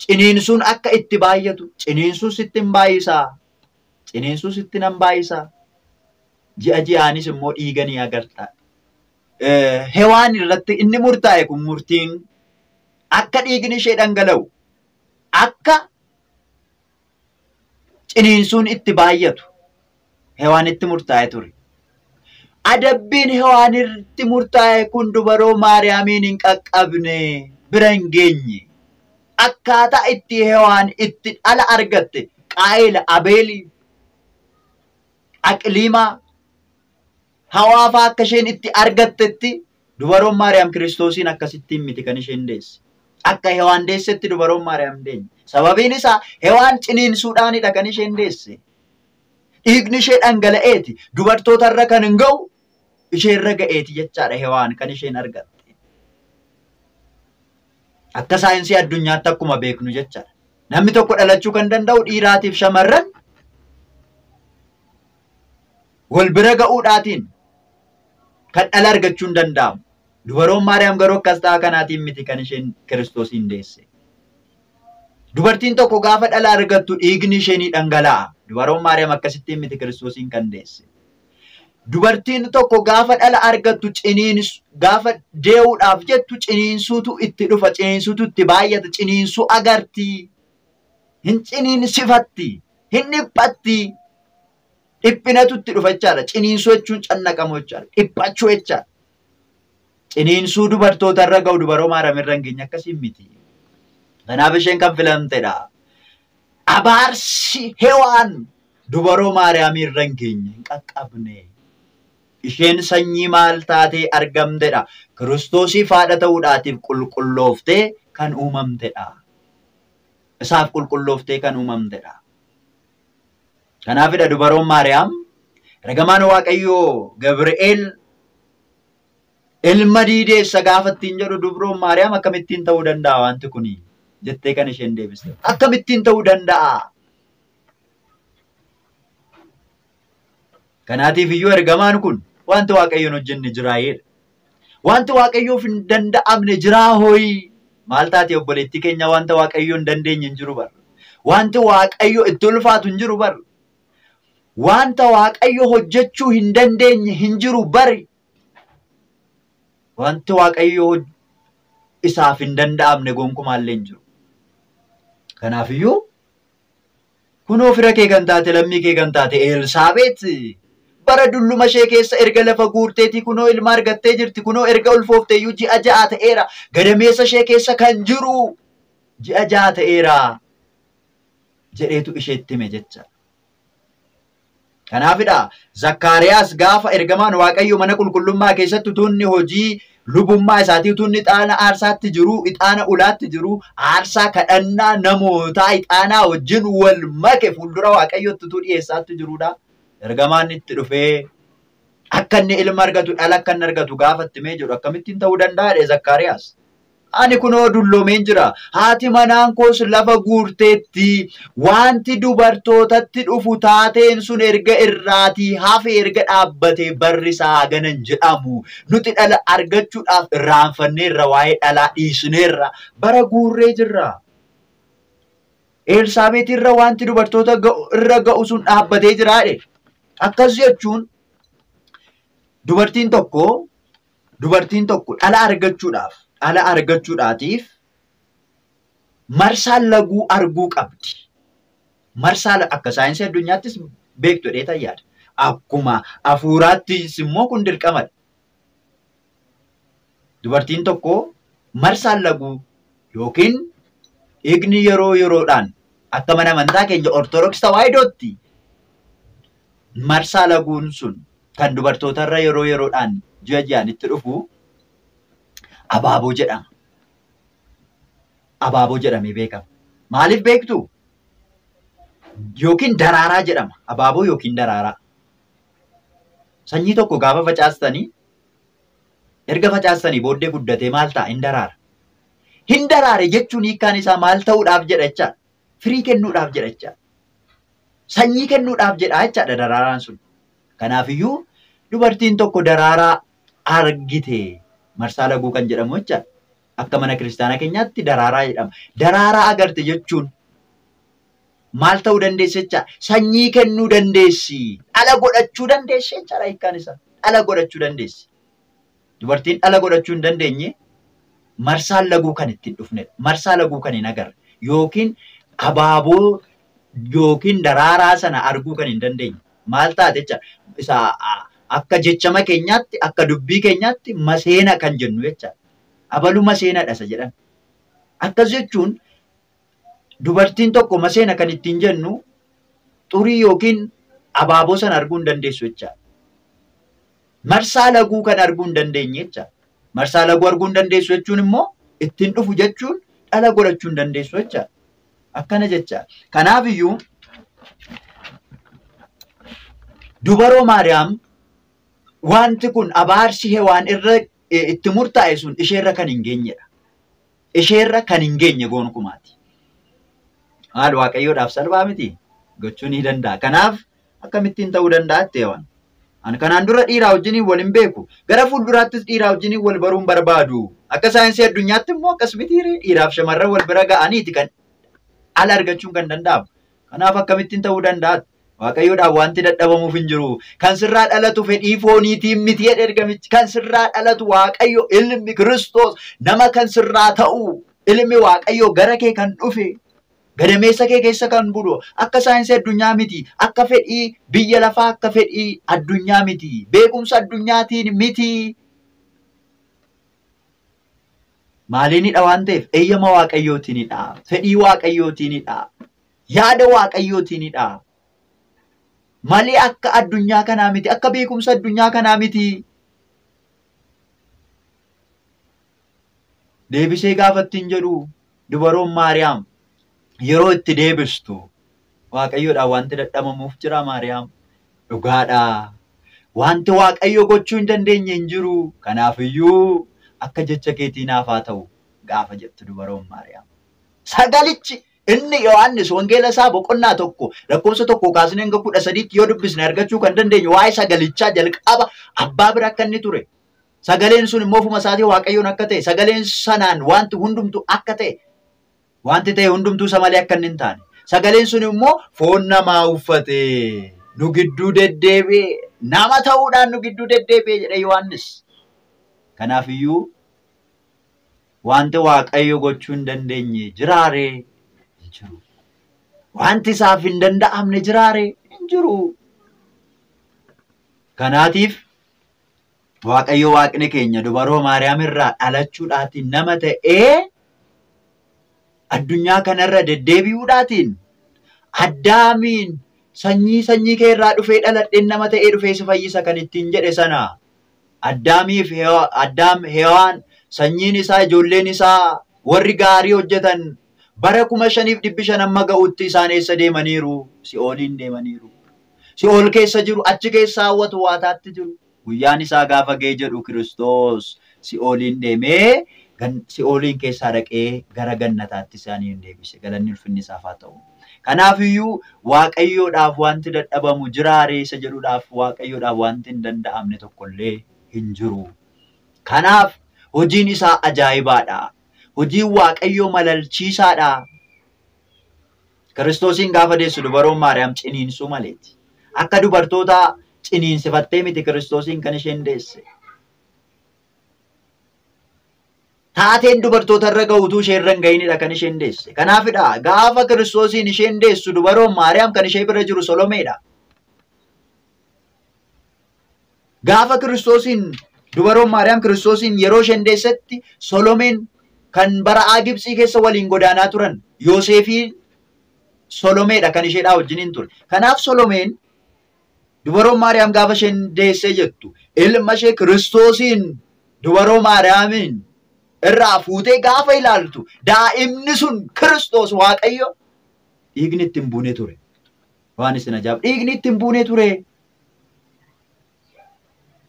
Ciniinsuun akka itti baay'atu, ciniinsuun sitti hin baay'isaa. Ciniinsuun sitti nan baay'isaa. Ji'a ji'aanis immoo dhiiganii agarta. Hewaan irratti inni murtaa'e kun murtiin akka dhiigni ishee dhangala'u, akka ciniinsuun itti baay'atu Hewaanitti murtaa'e ture. Adabbiin Hewaanitti murtaa'e kun dubaroo Maariyaamiin hin qaqqabne, bira hin geenye. Akkaataa itti Hewaan itti dhala argatte Qaayila, Abeelii, Aqliimaa, hawaafaa akka isheen itti argattetti dubaroon Maariyaam Kiristoosiin akkasittiin miti kan isheen deesse. Akka Hewaan deessetti dubaroon Maariyaam deenye. Sababiin isaa Hewaan ciniinsuudhaanidha kan isheen deesse. Dhiigni ishee dhangala'eeti. Dubartootarra kan hin ga'u isheerra ga'eeti jechaadha Hewaan kan isheen argatte. Akka saayinsii addunyaatti akkuma beeknu jechaadha. Namni tokko dhalachuu kan danda'u dhiiraatiif shamarran wal bira ga'uudhaatiin kan dhala argachuu hin danda'amu. Dubaroon Maariyaam garuu akkas ta'a kanaatiin miti kan isheen Kiristoosiin deesse. Dubartiin tokko gaafa dhala argattu dhiigni ishee ni dhangala'a. Dubaroon Maariyaam akkasittiin miti Kiristoosiin kan deesse. Dubartiin tokko gaafa dhala argattu gaafa dee'uudhaaf jettu ciniinsuutu itti dhufa, ciniinsuutu itti baay'ata, ciniinsuu agarti. Hin ciniinsifatti, hin dhiphatti. Dhiphinatu itti dhufa jechaadha. Ciniinsuu jechuun cannaqamu jechaadha. Dhiphachuu jechaadha. Ciniinsuu dubartoota irra ga'u dubaroo Maariyaam irra hin geenye akkasiin miti. Kanaaf isheen kan filamtedha. Abaarsi Hewaan dubaroo Maariyaam irra hin geenye, hin qaqqabne. Isheen sanyii maal taatee argamtedha. Kiristoosiif haadha ta'uudhaatiif qulqullooftee kan uumamtedha. Isaaf qulqullooftee kan uumamtedha. Kanaafidha dubaroon Maariyaam ergamaan Waaqayyoo Gabri'eel ilma diideessa gaafa ittiin jedhu dubroon Maariyaam akkamittiin ta'uu danda'a wanti kuni jettee kan isheen deebiste. Akkamittiin ta'uu danda'a? Kanaatiif iyyuu ergamaan kun wanti Waaqayyoon hojjenne jiraayedha. Wanti Waaqayyoof hin danda'amne jiraa hooyi. Maal taate obboleettii keenya wanta Waaqayyoo hin dandeenye hin jiru bara. Wanti Waaqayyo itti ulfaatu hin jiru bara. Wanta Waaqayyo hojjechuu hin dandeenye hin jiru bari. Wanti Waaqayyo isaaf hin danda'amne gonkumaallee hin jiru. Kanaafiyyuu kunoo fira kee kan taate lammii kee kan taate Elsaabeet bara dulluma ishee keessa erga lafa guurteetii kunoo ilma argattee jirti, kunoo erga ulfoofteeyyuu ji'a 6 ta'eera, gadameessa ishee keessa kan jiru ji'a 6 ta'eera jedheetu isheetti hime jecha. Kanaafidha Zakkaariyaas gaafa ergamaan Waaqayyo mana qulqullummaa keessatti utuu inni hojii lubummaa isaatii utuu inni ixaana aarsaatti jiru, ixaana ulaatti jiru, aarsaa kadhannaa namootaa ixaanaa wajjin wal make fuuldura Waaqayyotti utuu dhiyeessaatti jirudha. Ergamaan itti dhufee akka inni ilma argatu, dhala akka inni argatu gaafa itti himee jiru akkamittiin ta'uu danda'a jedhe Zakkaariyaas. Ani kunoo dulloomeen jira. Haati manaan koos lafa guurteetti. Wanti dubartootatti dhufu taateen sun erga irraatii hafe erga dhaabbatee barri isaa ganan jedhamu. Nuti dhala argachuudhaaf irraanfanneerra, waa'ee dhalaa dhiisneerra, bara guurree jirra. Elsaabeet irra wanti dubartoota irra ga'u sun dhaabbatee jira jedhe. Akkas jechuun dubartiin tokko dhala argachuudhaaf marsaan laguu arguu qabdi. Marsaa akka saayinsii addunyaattis beektu dheetaa yaada. Akkuma hafuuraattis immoo kun dirqamadha. Dubartiin tokko marsaan laguu yookiin dhiigni yeroo yeroodhaan akka mana amantaa keenya Ortodoksii Tawaahidootti marsaa laguun sun kan dubartootarra yeroo yeroodhaan ji'a ji'aan itti dhufu abaaboo jedhama. Abaaboo jedhamee beekama. Maaliif beektu? Yookiin daraaraa jedhama. Abaaboo yookiin daraaraa. Sanyii tokko gaafa facaastanii erga facaastanii booddee guddatee maal ta'a? Hin daraara. Hin daraare jechuun hiikkaan isaa maal ta'uudhaaf jedha jechaadha. Firii kennuudhaaf jedha jechaadha. Sanyii kennuudhaaf jedha jechaadha daraaraan sun. Kanaafiyyuu dubartiin tokko daraaraa argite marsaa laguu kan jedhamu jechaadha. Akka mana kiristaanaa keenyaatti daraaraa jedhama. Daraaraa agarte jechuun maal ta'uu dandeessi jechaadha? Sanyii kennuu dandeessi. Dhala godhachuu dandeessi jechaadha hiikkaan isaa. Dhala godhachuu dandeessi. Dubartiin dhala godhachuu hin dandeenye marsaan laguu kan ittiin dhufnedha. Marsaa laguu kan hin agarre yookiin abaaboo yookiin daraaraa sana arguu kan hin dandeenye. Maal taate jecha isa akka jechama keenyaatti akka dubbii keenyaatti maseena kan jennu jechaadha. Abalu maseenadha isa jedhan. Akkas jechuun dubartiin tokko maseena kan ittiin jennu xurii yookiin abaaboo sana arguu hin dandeessu jechaadha. Marsaa laguu kan arguu hin dandeenye jechaadha. Marsaa laguu arguu hin dandeessu jechuun immoo ittiin dhufu jechuun dhala godhachuu hin dandeessu jechaadha. Akkana jechaadha. Kanaafiyyuu dubaroo Maariyaam wanti kun abaarsi Hewaan irra itti murtaa'e sun isheerra kan hin geenyedha. Isheerra kan hin geenye gonkumaati. Maal Waaqayyoodhaaf salphaa miti gochuu ni danda'a. Kanaaf akkamittiin ta'uu danda'a jettee Hewaan? Ani kanaan dura dhiiraa wajjiniin wal hin beeku. Gara fuulduraattis dhiiraa wajjiniin wal baruun barbaadu. Akka saayinsii addunyaatti immoo akkas miti dhiiraaf shamarran wal bira ga'aniiti kan ala argachuun kan danda'amu. Kanaaf akkamittiin ta'uu danda'a? Waaqayyoodhaaf wanti dadhabamuuf hin jiru. Kan sirraa dhalatu fedhii fooniitiin miti jedhe ergamichi. Kan sirraa dhalatu Waaqayyo ilmi Kiristoos nama kan sirraa ta'u ilmi Waaqayyo gara kee kan dhufe gadameessa kee keessa kan bulu akka saayinsii addunyaa miti. Akka fedhii biyya lafaa akka fedhii addunyaa miti. Beekumsa addunyaatiin miti. Maaliinidha waan ta'eef eeyyama Waaqayyootiinidha. Fedhii Waaqayyootiinidha. Yaada Waaqayyootiinidha. Malee akka addunyaa kanaa miti. Akka beekumsa addunyaa kanaa miti. Deebisee gaafattiin jedhu dubaroon Maariyaam yeroo itti deebistu Waaqayyoodhaan wanti dadhabamuuf jira Maariyaam. Dhugaadha. Wanti Waaqayyo gochuu hin dandeenye hin jiru. Kanaafiyyuu akka jecha keetii naaf haa ta'u gaafa jettu dubaroon Maariyaam. Sagalichi inni Yohaannis wangeela isaa boqonnaa 1 lakkoofsa 1 kaasnee hanga 13 yoo dubbisne argachuu kan dandeenyu waa'ee sagalichaa jalqaba abbaa bira akka inni ture. Sagaleen sun immoo ofuma isaatii Waaqayyoon akka ta'e, sagaleen sanaan wanti hundumtuu akka ta'e, wanti ta'e hundumtuu isa malee akka inni hin taane. Sagaleen sun immoo foon namaa uffate nu gidduu deddeebi'e, nama ta'uudhaan nu gidduu deddeebi'e jedhe Yohaannis. Kanaafiyyuu wanti Waaqayyo gochuu hin dandeenye jiraaree hin jiru. Wanti isaaf hin danda'amne jiraaree hin jiru. Kanaatiif Waaqayyo Waaqni keenya dubaroo Maariyaam irraa dhalachuudhaatiin nama ta'ee addunyaa kanarra deddeebi'uudhaatiin Addaamiin sanyii kee irraa dhufee dhaladheen nama ta'ee dhufee si fayyisa kan ittiin jedhe sana Addaamiif Addaam Hewaan sanyiin isaa ijoolleen isaa warri gaarii hojjetan bara 5500 amma ga'utti isaan eessa deemaniiru? Si'ooliin deemaniiru. Si'ool keessa jiru, achi keessa hawwatu waataatti jiru. Guyyaan isaa gaafa ga'e jedhu Kiristoos si'ooliin deemee si'ooliin keessaa dhaqee gara gannataatti isaanii hin deebise. Galanni ulfinni isaaf haa ta'u. Kanaafiyyuu Waaqayyoodhaaf wanti dadhabamu jiraaree isa jedhuudhaaf Waaqayyoodhaaf wanti hin danda'amne tokkollee hin jiru. Kanaaf hojiin isaa ajaa'ibaadha. Hojiin Waaqayyoo malalchiisaadha. Kiristoosiin gaafa deessu dubaroon Maariyaam ciniinsuu maleeti. Akka dubartoota ciniinsifattee miti Kiristoosiin kan isheen deesse. Taateen dubartoota irra ga'utu ishee irra hin ga'inidha kan isheen deesse. Kanaafidha gaafa Kiristoosiin isheen deessu dubaroon Maariyaam kan ishee bira jiru Solomeedha. Gaafa Kiristoosiin dubaroon Maariyaam Kiristoosiin yeroo isheen deessetti Solomeen kan bara Gibxii keessa waliin godaanaa turan Yoosefiin Solomeedha kan isheedhaa wajjiniin ture. Kanaaf Solomeen dubaroon Maariyaam gaafa isheen deessee jettu ilma ishee Kiristoosiin dubaroo Maariyaamiin irraa fuutee gaafa ilaaltu daa'imni sun Kiristoos Waaqayyo dhiigni ittiin buunee ture. Waan isin ajaa'ibu dhiigni ittiin buunee ture.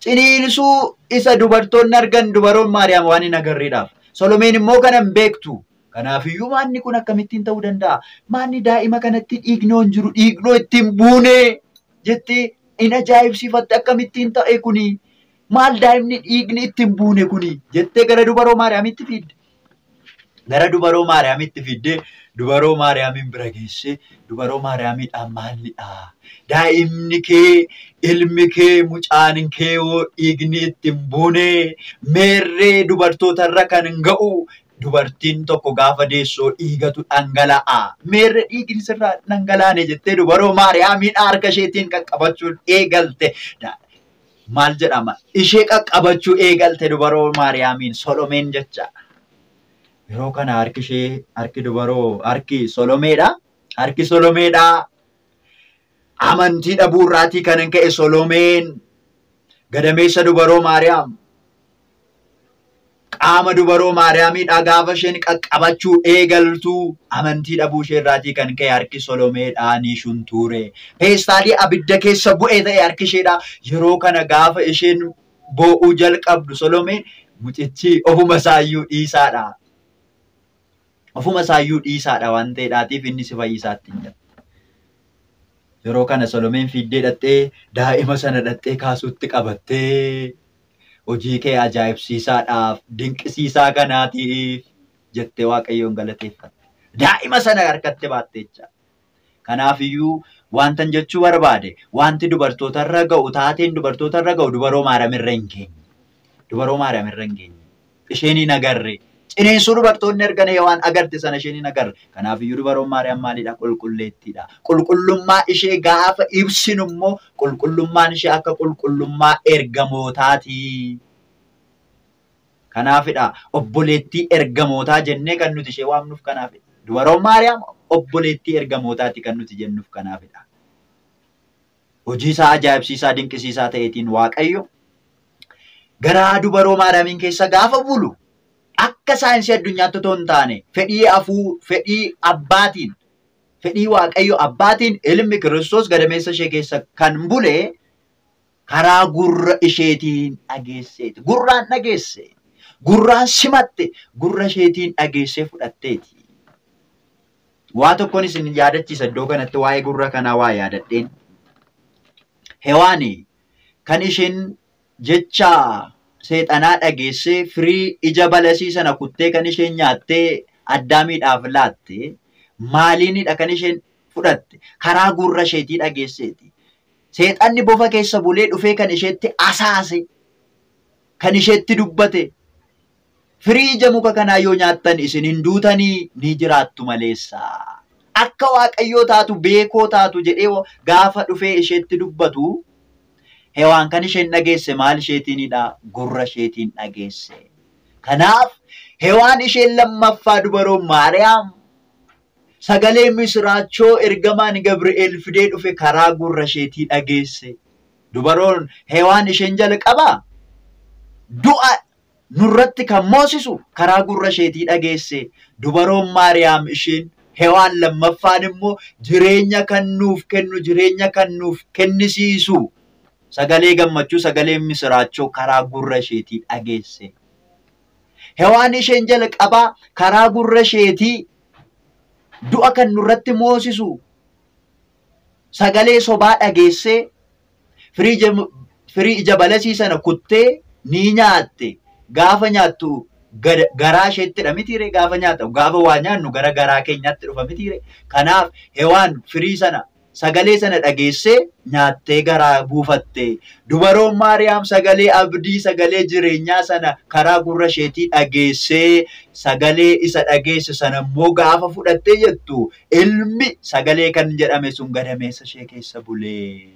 Ciniinsuu isa dubartoonni argan dubaroon Maariyaam waan hin agarreedhaaf. Solomeen immoo kana hin beektu. Kanaafiyyuu maanni kun akkamittiin ta'uu danda'a? Maanni daa'ima kanatti dhiignoo hin jiru, dhiignoo ittiin buune jettee in ajaa'ibsiifatte akkamittiin ta'e kuni? Maal daa'imni dhiigni ittiin buune kuni? Jettee gara dubaroo Maariyaamitti fidde. Gara dubaroo Maariyaamitti fiddee dubaroo Maariyaamiin bira geessee dubaroo Maariyaamiidhaan maalidha? Daa'imni kee, ilmi kee, mucaan kee hoo dhiigni ittiin buune meerree dubartootarra kan ga'u dubartiin tokko gaafa deessoo dhiigatu dhangala'a. Meerree dhiigni sirraa dhangalaane jettee dubaroo Maariyaamiidhaan harka isheetiin qaqqabachuun eegalte. Maal jedhama? Ishee qaqqabachuu eegalte dubaroo Maariyaamiin Solomeen jecha. Yeroo kana harki ishee harki dubaroo harki Solomeedha. Harki Solomeedha. Amantii dhabuu irraatii kan hin ka'e Solomeen gadameessa dubaroo Maariyaam qaama dubaroo Maariyaamiidha gaafa isheen qaqqabachuu eegaltu amantii dhabuu ishee irraatii kan ka'e harki Solomeedha ni shuntuure. Peestaalii abidda keessa bu'ee ta'e harki isheedha. Yeroo kana gaafa isheen boo'uu jalqabdu Solomeen mucichi ofuma isaayyuu dhiisaadha. Ofuma isaayyuu dhiisaadha waan ta'eedhaatiif inni si fayyisaatti hin jedhu. Yeroo kana Solomeen fiiddee dhattee daa'ima sana dhattee kaasuutti qabattee hojii kee ajaa'ibsiisaadhaaf dinqisiisaa kanaatiif jettee Waaqayyoon galateeffatte. Daa'ima sana harkatti baatte jecha. Kanaafiyyuu wantan jechuu barbaade wanti dubartootarra ga'u taateen dubartootarra ga'u dubaroo Maariyaam irra hin geenye. Dubaroo Maariyaam irra hin geenye. Isheen hin agarre. Ciniinsuu dubartoonni argan waan agarte sana isheen hin agarre. Kanaafiyyuu dubaroon Maariyaam maalidha? Qulqulleettiidha. Qulqullummaa ishee gaafa ibsinu immoo qulqullummaan ishee akka qulqullummaa ergamootaati. Kanaafidha obboleettii ergamootaa jennee kan nuti ishee waamnuuf kanaafidha. Dubaroon Maariyaam obboleettii ergamootaati kan nuti jennuuf kanaafidha. Hojii isaa ajaa'ibsiisaa dinqisiisaa ta'eetiin Waaqayyo garaa dubaroo Maariyaamiin keessa gaafa bulu akka saayinsii addunyaatti otoo hin taane fedhii afuu fedhii abbaatiin fedhii Waaqayyo abbaatiin ilmi Kiristoos gadameessa ishee keessa kan bule karaa gurra isheetiin dhageesseeti. Gurraan dhageesse. Gurraan simatte. Gurra isheetiin dhageessee fudhatteeti. Waa tokkoon isin yaadachiisa iddoo kanatti waa'ee gurra kanaa waa yaadadheen. Hewaani kan isheen jecha seexanaa dhageessee firii ija balasii sana kuttee kan isheen nyaattee addaamiidhaaf laatte maaliinidha kan isheen fudhatte karaa gurra isheetii dhageesseeti. Seexanni bofa keessa bulee dhufee kan isheetti asaase kan isheetti dubbate firii ija muka kanaa yoo nyaattan isin hin duutanii ni jiraattu maleessa. Akka Waaqayyoo taatu beekoo taatu jedhee gaafa dhufee isheetti dubbatu Hewaan kan isheen dhageesse maal isheetiinidha? Gurra isheetiin dhageesse. Kanaaf Hewaan isheen lammaffaa dubaroo Maariyaam sagalee misiraachoo ergamaan Gabri'eel fidee dhufe karaa gurra isheetii dhageesse. Dubaroon Hewaan isheen jalqabaa du'a nurratti kan moosisu karaa gurra isheetii dhageesse. Dubaroon Maariyaam isheen Hewaan lammaffaan immoo jireenya kan nuuf kennu jireenya kan nuuf kennisiisu sagalee gammachuu sagalee misiraachoo karaa gurra isheetii dhageesse. Hewaan isheen jalqabaa karaa gurra isheetii du'a kan nurratti moosisu sagalee sobaa dhageessee firii ija balasii sana kuttee ni nyaatte. Gaafa nyaattu garaa isheettidha mitiire gaafa nyaata gaafa waa nyaannu gara garaa keenyaatti dhufa mitiire. Kanaaf Hewaan firii sana sagalee sana dhageessee nyaattee garaa buufatte. Dubaroon Maariyaam sagalee abdii sagalee jireenyaa sana karaa gurra isheetii dhageessee sagalee isa dhageesse sana immoo gaafa fudhattee jettu ilmi sagalee kan jedhame sun gadameessa ishee keessa bulee.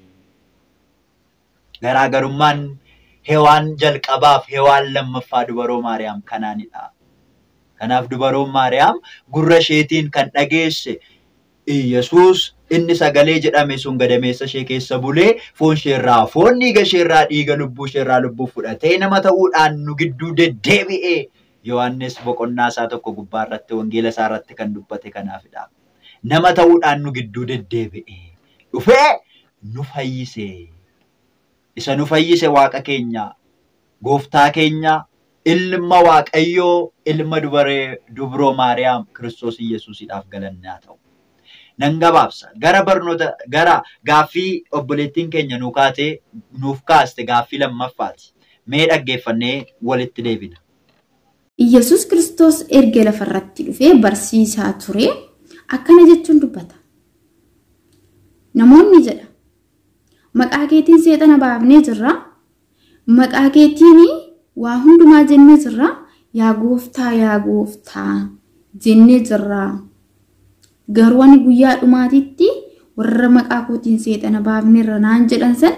Garaagarummaan Hewaan jalqabaaf Hewaan lammaffaa dubaroo Maariyaam kanaanidha. Kanaaf dubaroon Maariyaam gurra isheetiin kan dhageesse Iyyasuus inni sagalee jedhame sun gadameessa ishee keessa bulee foon isheerraa foon dhiiga isheerraa dhiiga lubbuu isheerraa lubbuu fudhatee nama ta'uudhaan nu gidduu deddeebi'ee Yohaannis boqonnaa isaa tokko gubbaa irratti wangeela isaa irratti kan dubbate kanaafidha. Nama ta'uudhaan nu gidduu deddeebi'ee dhufee nu fayyise. Isa nu fayyise Waaqa keenya, Gooftaa keenya, Ilma Waaqayyoo, Ilma dubaree Dubroo Maariyaam Kiristoos Iyyasuusidhaaf galanni haa ta'u. Nan gabaabsa. Gara barnoota, gara gaaffii obboleettiin keenya nuu kaatee nuuf kaaste gaaffii lammaffaati. Mee dhaggeeffannee walitti deebina. Iyyasuus Kiristoos erga lafarratti dhufee barsiisaa ture akkana jechuun dubbata. Namoonni jedha, maqaa keetiin seexana baafnee jirra, maqaa keetiin waa hundumaa jennee jirra, yaa gooftaa yaa gooftaa jennee jirra. Garuu ani guyyaa dhumaatitti warra maqaa kootiin seexana baafneerra naan jedhan san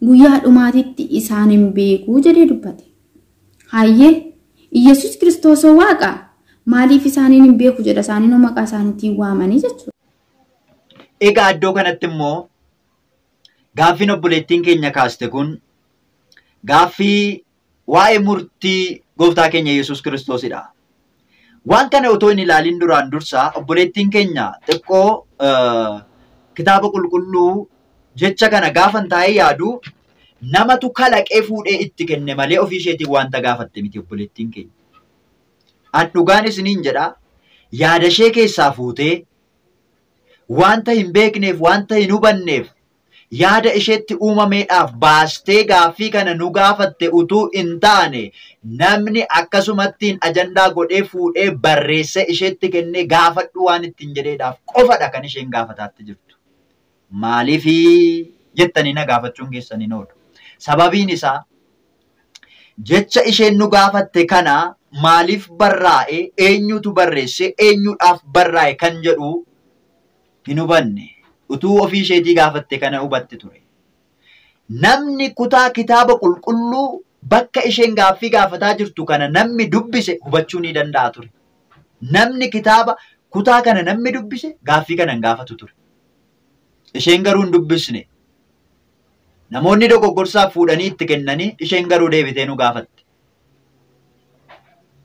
guyyaa dhumaatitti isaan hin beeku jedhee dubbate. Hayyee Iyyasuus Kiristoos Waaqa maaliif isaaniin hin beeku jedha, isaaniin maqaa isaaniitiin waamanii jechuudha. Egaa iddoo kanatti immoo gaaffiin obboleettiin keenya kaaste kun gaaffii waa'ee murtii gooftaa keenya Yesuus Kiristoosidha. Waan kana otoo hin ilaalin duraan dursaa obboleettiin keenya xiqqoo kitaaba qulqulluu jecha kana gaafan taa'ee yaadu namatu kalaqee fuudhee itti kenne malee ofii isheetiin wanta gaafatte miti obboleettiin keenya. An dhugaan isiniin jedha, yaada ishee keessaa fuutee wanta hin beekneef wanta hin hubanneef yaada isheetti uumameedhaaf baastee gaaffii kana nu gaafatte utuu hin taane namni akkasumattiin ajandaa godhee fuudhee barreessee isheetti kennee gaafadhu waan ittiin jedheedhaaf qofadha kan isheen gaafataatti jirtu. Maaliifii jettanii na gaafachuun keessan hin oolu. Sababiin isaa jecha isheen nu gaafatte kana maaliif barraa'e, eenyutu barreesse, eenyuudhaaf barraa'e kan jedhu hin hubanne. Utuu ofii isheetii gaafatte kana hubatte ture. Namni kutaa kitaaba qulqulluu bakka isheen gaaffii gaafataa jirtu kana namni dubbise hubachuu ni danda'a ture. Namni kitaaba kutaa kana namni dubbise gaaffii kana hin gaafatu ture. Isheen garuu hin dubbisne. Namoonni dogoggorsaaf fuudhanii itti kennanii isheen garuu deebitee nu gaafatte.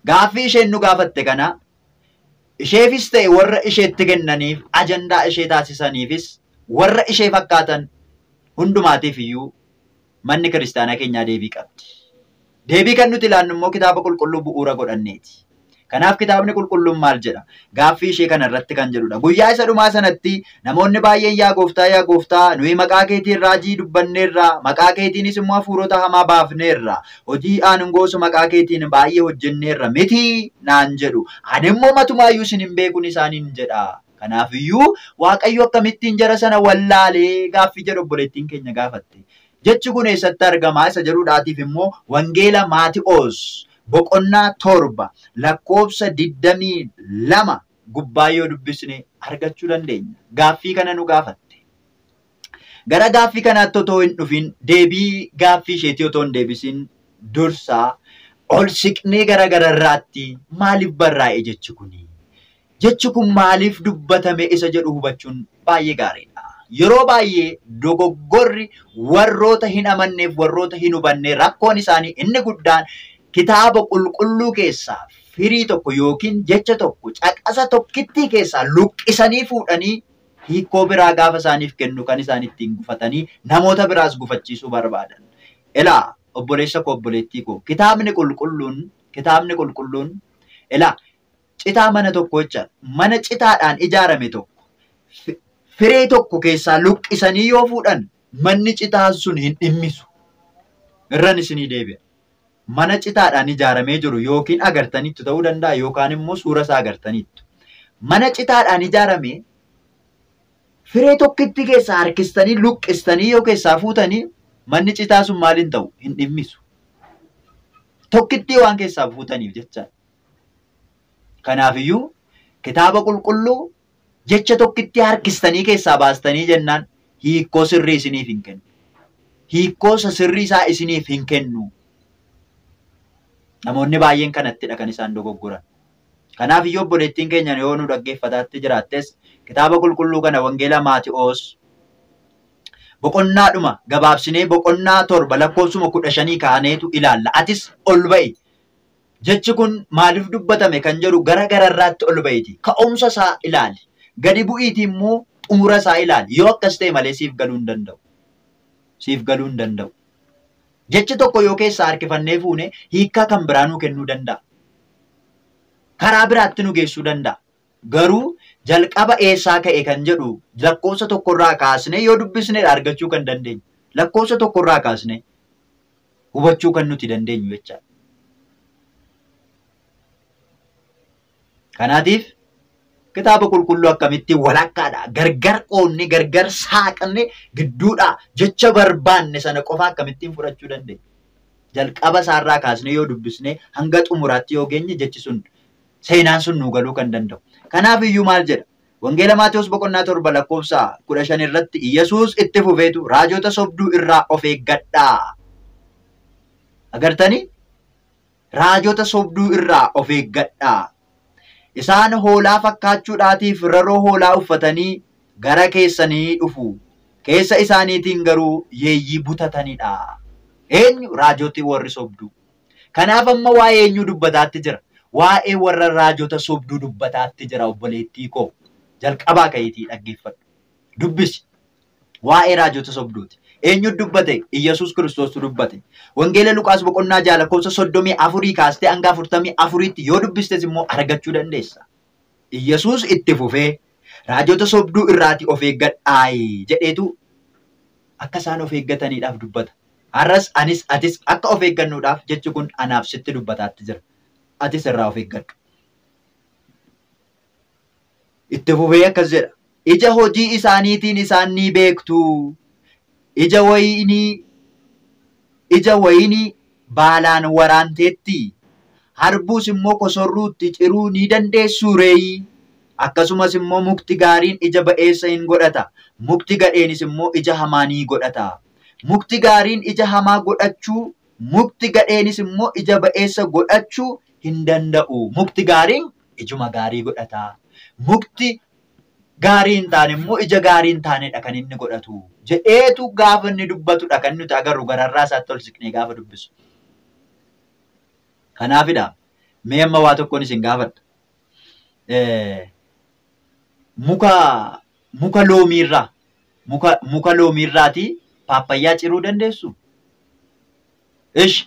Gaaffii isheen nu gaafatte kana isheefis ta'e warra isheetti kennaniif ajandaa ishee taasisaniifis warra ishee fakkaatan hundumaatiif iyyuu manni kiristaanaa keenyaa deebii qabdi. Deebii kan nuti ilaannu immoo kitaaba qulqulluu bu'uura godhanneeti. Kanaaf kitaabni qulqulluun maal jedha? Gaaffii ishee kana irratti kan jedhudha. Guyyaa isa dhumaa sanatti namoonni baay'een yaa gooftaa yaa gooftaa nuyi maqaa keetiin raajii dubbanneerra, maqaa keetiinis immoo hafuurota hamaa baafneerra, hojii aangoosu maqaa keetiin baay'ee hojjenneerra miti naan jedhu. Ani immoo matumaayyuu isin hin beekun isaaniin jedha. Kanaafiyyuu Waaqayyo akkamittiin jara sana wallaalee gaaffii jedhu obboleettiin keenya gaafatte. Jechi kun eessatti argama isa jedhuudhaatiif immoo Wangeela Maati'oos boqonnaa 7 lakkoofsa 22 gubbaa yoo dubbisne argachuu dandeenya. Gaaffii kana nu gaafatte. Gara gaaffii kanaatti otoo hin dhufin deebii gaaffii isheetii otoo hin deebisin dursaa ol siqnee gara gararraatti maaliif barraa'e jechi kuni? Jechi kun maaliif dubbatame isa jedhu hubachuun baay'ee gaariidha. Yeroo baay'ee dogoggorri warroota hin amanneef warroota hin hubanne rakkoon isaanii inni guddaan kitaaba qulqulluu keessaa firii tokko yookiin jecha tokko caqasa tokkittii keessaa luqqisanii fuudhanii hiikoo biraa gaafa isaaniif kennu kan isaan ittiin gufatanii namoota biraas gufachiisuu barbaadan. Ilaa obboleessa koo obboleettii koo kitaabni qulqulluun ilaa citaa mana tokko jecha mana citaadhaan ijaarame tokko firee tokko keessaa luqqisanii yoo fuudhan manni citaa sun hin dhimmisu. Irran isinii deebi'a. Mana citaadhaan ijaaramee jiru yookiin agartanitti ta'uu danda'a yookaan immoo suura isaa agartanitti. Mana citaadhaan ijaarame firee tokkitti keessaa harkistanii luqqistanii yoo keessaa fuutanii manni citaa sun maaliin ta'u hin dhimmisu. Tokkitti waan keessaa fuutaniif jecha. Kanaafiyyuu kitaaba qulqulluu jecha tokkitti harkistanii keessaa baastanii jennaan hiikoo sirrii isiniif hin kennu. Hiikoo sirrii isaa isiniif hin kennu. Namoonni baay'een kanattidha kan isaan dogoggoran. Kanaaf iyyuu obboleettiin keenya yoo nu dhaggeeffataatti jiraattes kitaaba qulqulluu kana Wangeela Maati'oos boqonnaadhuma gabaabsinee boqonnaa 7 lakkoofsuma 15 kaaneetu ilaalla. Atis ol ba'i. Jechi kun maaliif dubbatame kan jedhu gara gararraatti ol ba'iti. Ka'umsa isaa ilaali. Gadi bu'iiti immoo xumura isaa ilaali. Yoo akkas ta'e malee siif galuu hin danda'u. Siif galuu hin danda'u. Jechi tokko yoo keessaa harkifannee fuune hiikkaa kan biraa nuu kennuu danda'a. Karaa biraatti nu geessuu danda'a. Garuu jalqaba eessaa ka'e kan jedhu lakkoofsa tokkorraa kaasnee yoo dubbisne argachuu kan dandeenyu. Lakkoofsa tokkorraa kaasnee hubachuu kan nuti dandeenyu jechaadha. Kanaatiif kitaaba qulqulluu akkamitti walakkaadha gargar qoodne gargar saaqne gidduudha jecha barbaanne sana qofa akkamittiin fudhachuu dandeenya. Jalqaba isaarraa kaasnee yoo dubbisne hanga xumuraatti yoo geenye jechi sun seenaan sun nuu galuu kan danda'u. Kanaaf iyyuu maal jedha? Wangeela Maatewos boqonnaa 7 lakkoofsa 15 irratti Iyyasuus itti fufeetu raajota sobduu irraa of eeggadhaa. Agartanii? Raajota sobduu irraa of eeggadhaa. Isaan hoolaa fakkaachuudhaatiif raroo hoolaa uffatanii gara keessanii dhufu. Keessa isaaniitiin garuu yeeyyii butatanidha. Eenyu? Raajoti warri sobduu. Kanaaf amma waa'ee eenyuu dubbataatti jira? Waa'ee warra raajota sobduu dubbataatti jira obboleettii koo. Jalqabaa ka'iitii dhaggeeffadhu. Dubbisi. Waa'ee raajota sobduuti. Eenyu dubbate? Iyyasuus Kiristoostu dubbate. Wangeela Luqaas boqonnaa 6 lakkoofsa 34 kaastee hanga 44tti yoo dubbistes immoo argachuu dandeessa. Iyyasuus itti fufee raajota sobduu irraati of eeggadhaayi jedheetu akka isaan of eeggataniidhaaf dubbata. Har'as anis atis akka of eeggannuudhaaf jechi kun anaaf sitti dubbataatti jira. Atis irraa of eeggadhu. Itti fufee akkas jedha. Ija hojii isaaniitiin isaan ni beektu. Ija wayinii baalaan waraanteetti. Harbuus immoo kosorruutti ciruu ni dandeessu reeyi. Akkasumas immoo mukti gaariin ija ba'eessa hin godhata. Mukti gadheenis immoo ija hamaa ni godhata. Mukti gaariin ija hamaa godhachuu, mukti gadheenis immoo ija ba'eessa godhachuu hin danda'u. Mukti gaariin ijuma gaarii godhata. Mukti gaarii hin taane immoo ija gaarii hin taanedha kan inni godhatu. Jedheetu gaafa inni dubbatudha kan nuti agarru gararraa isaatti ol siqnee gaafa dubbisu. Kanaafidha mee amma waa tokkoon isin gaafadha. Muka loomiirraa muka loomiirraatii paappayyaa ciruu dandeessu? Ish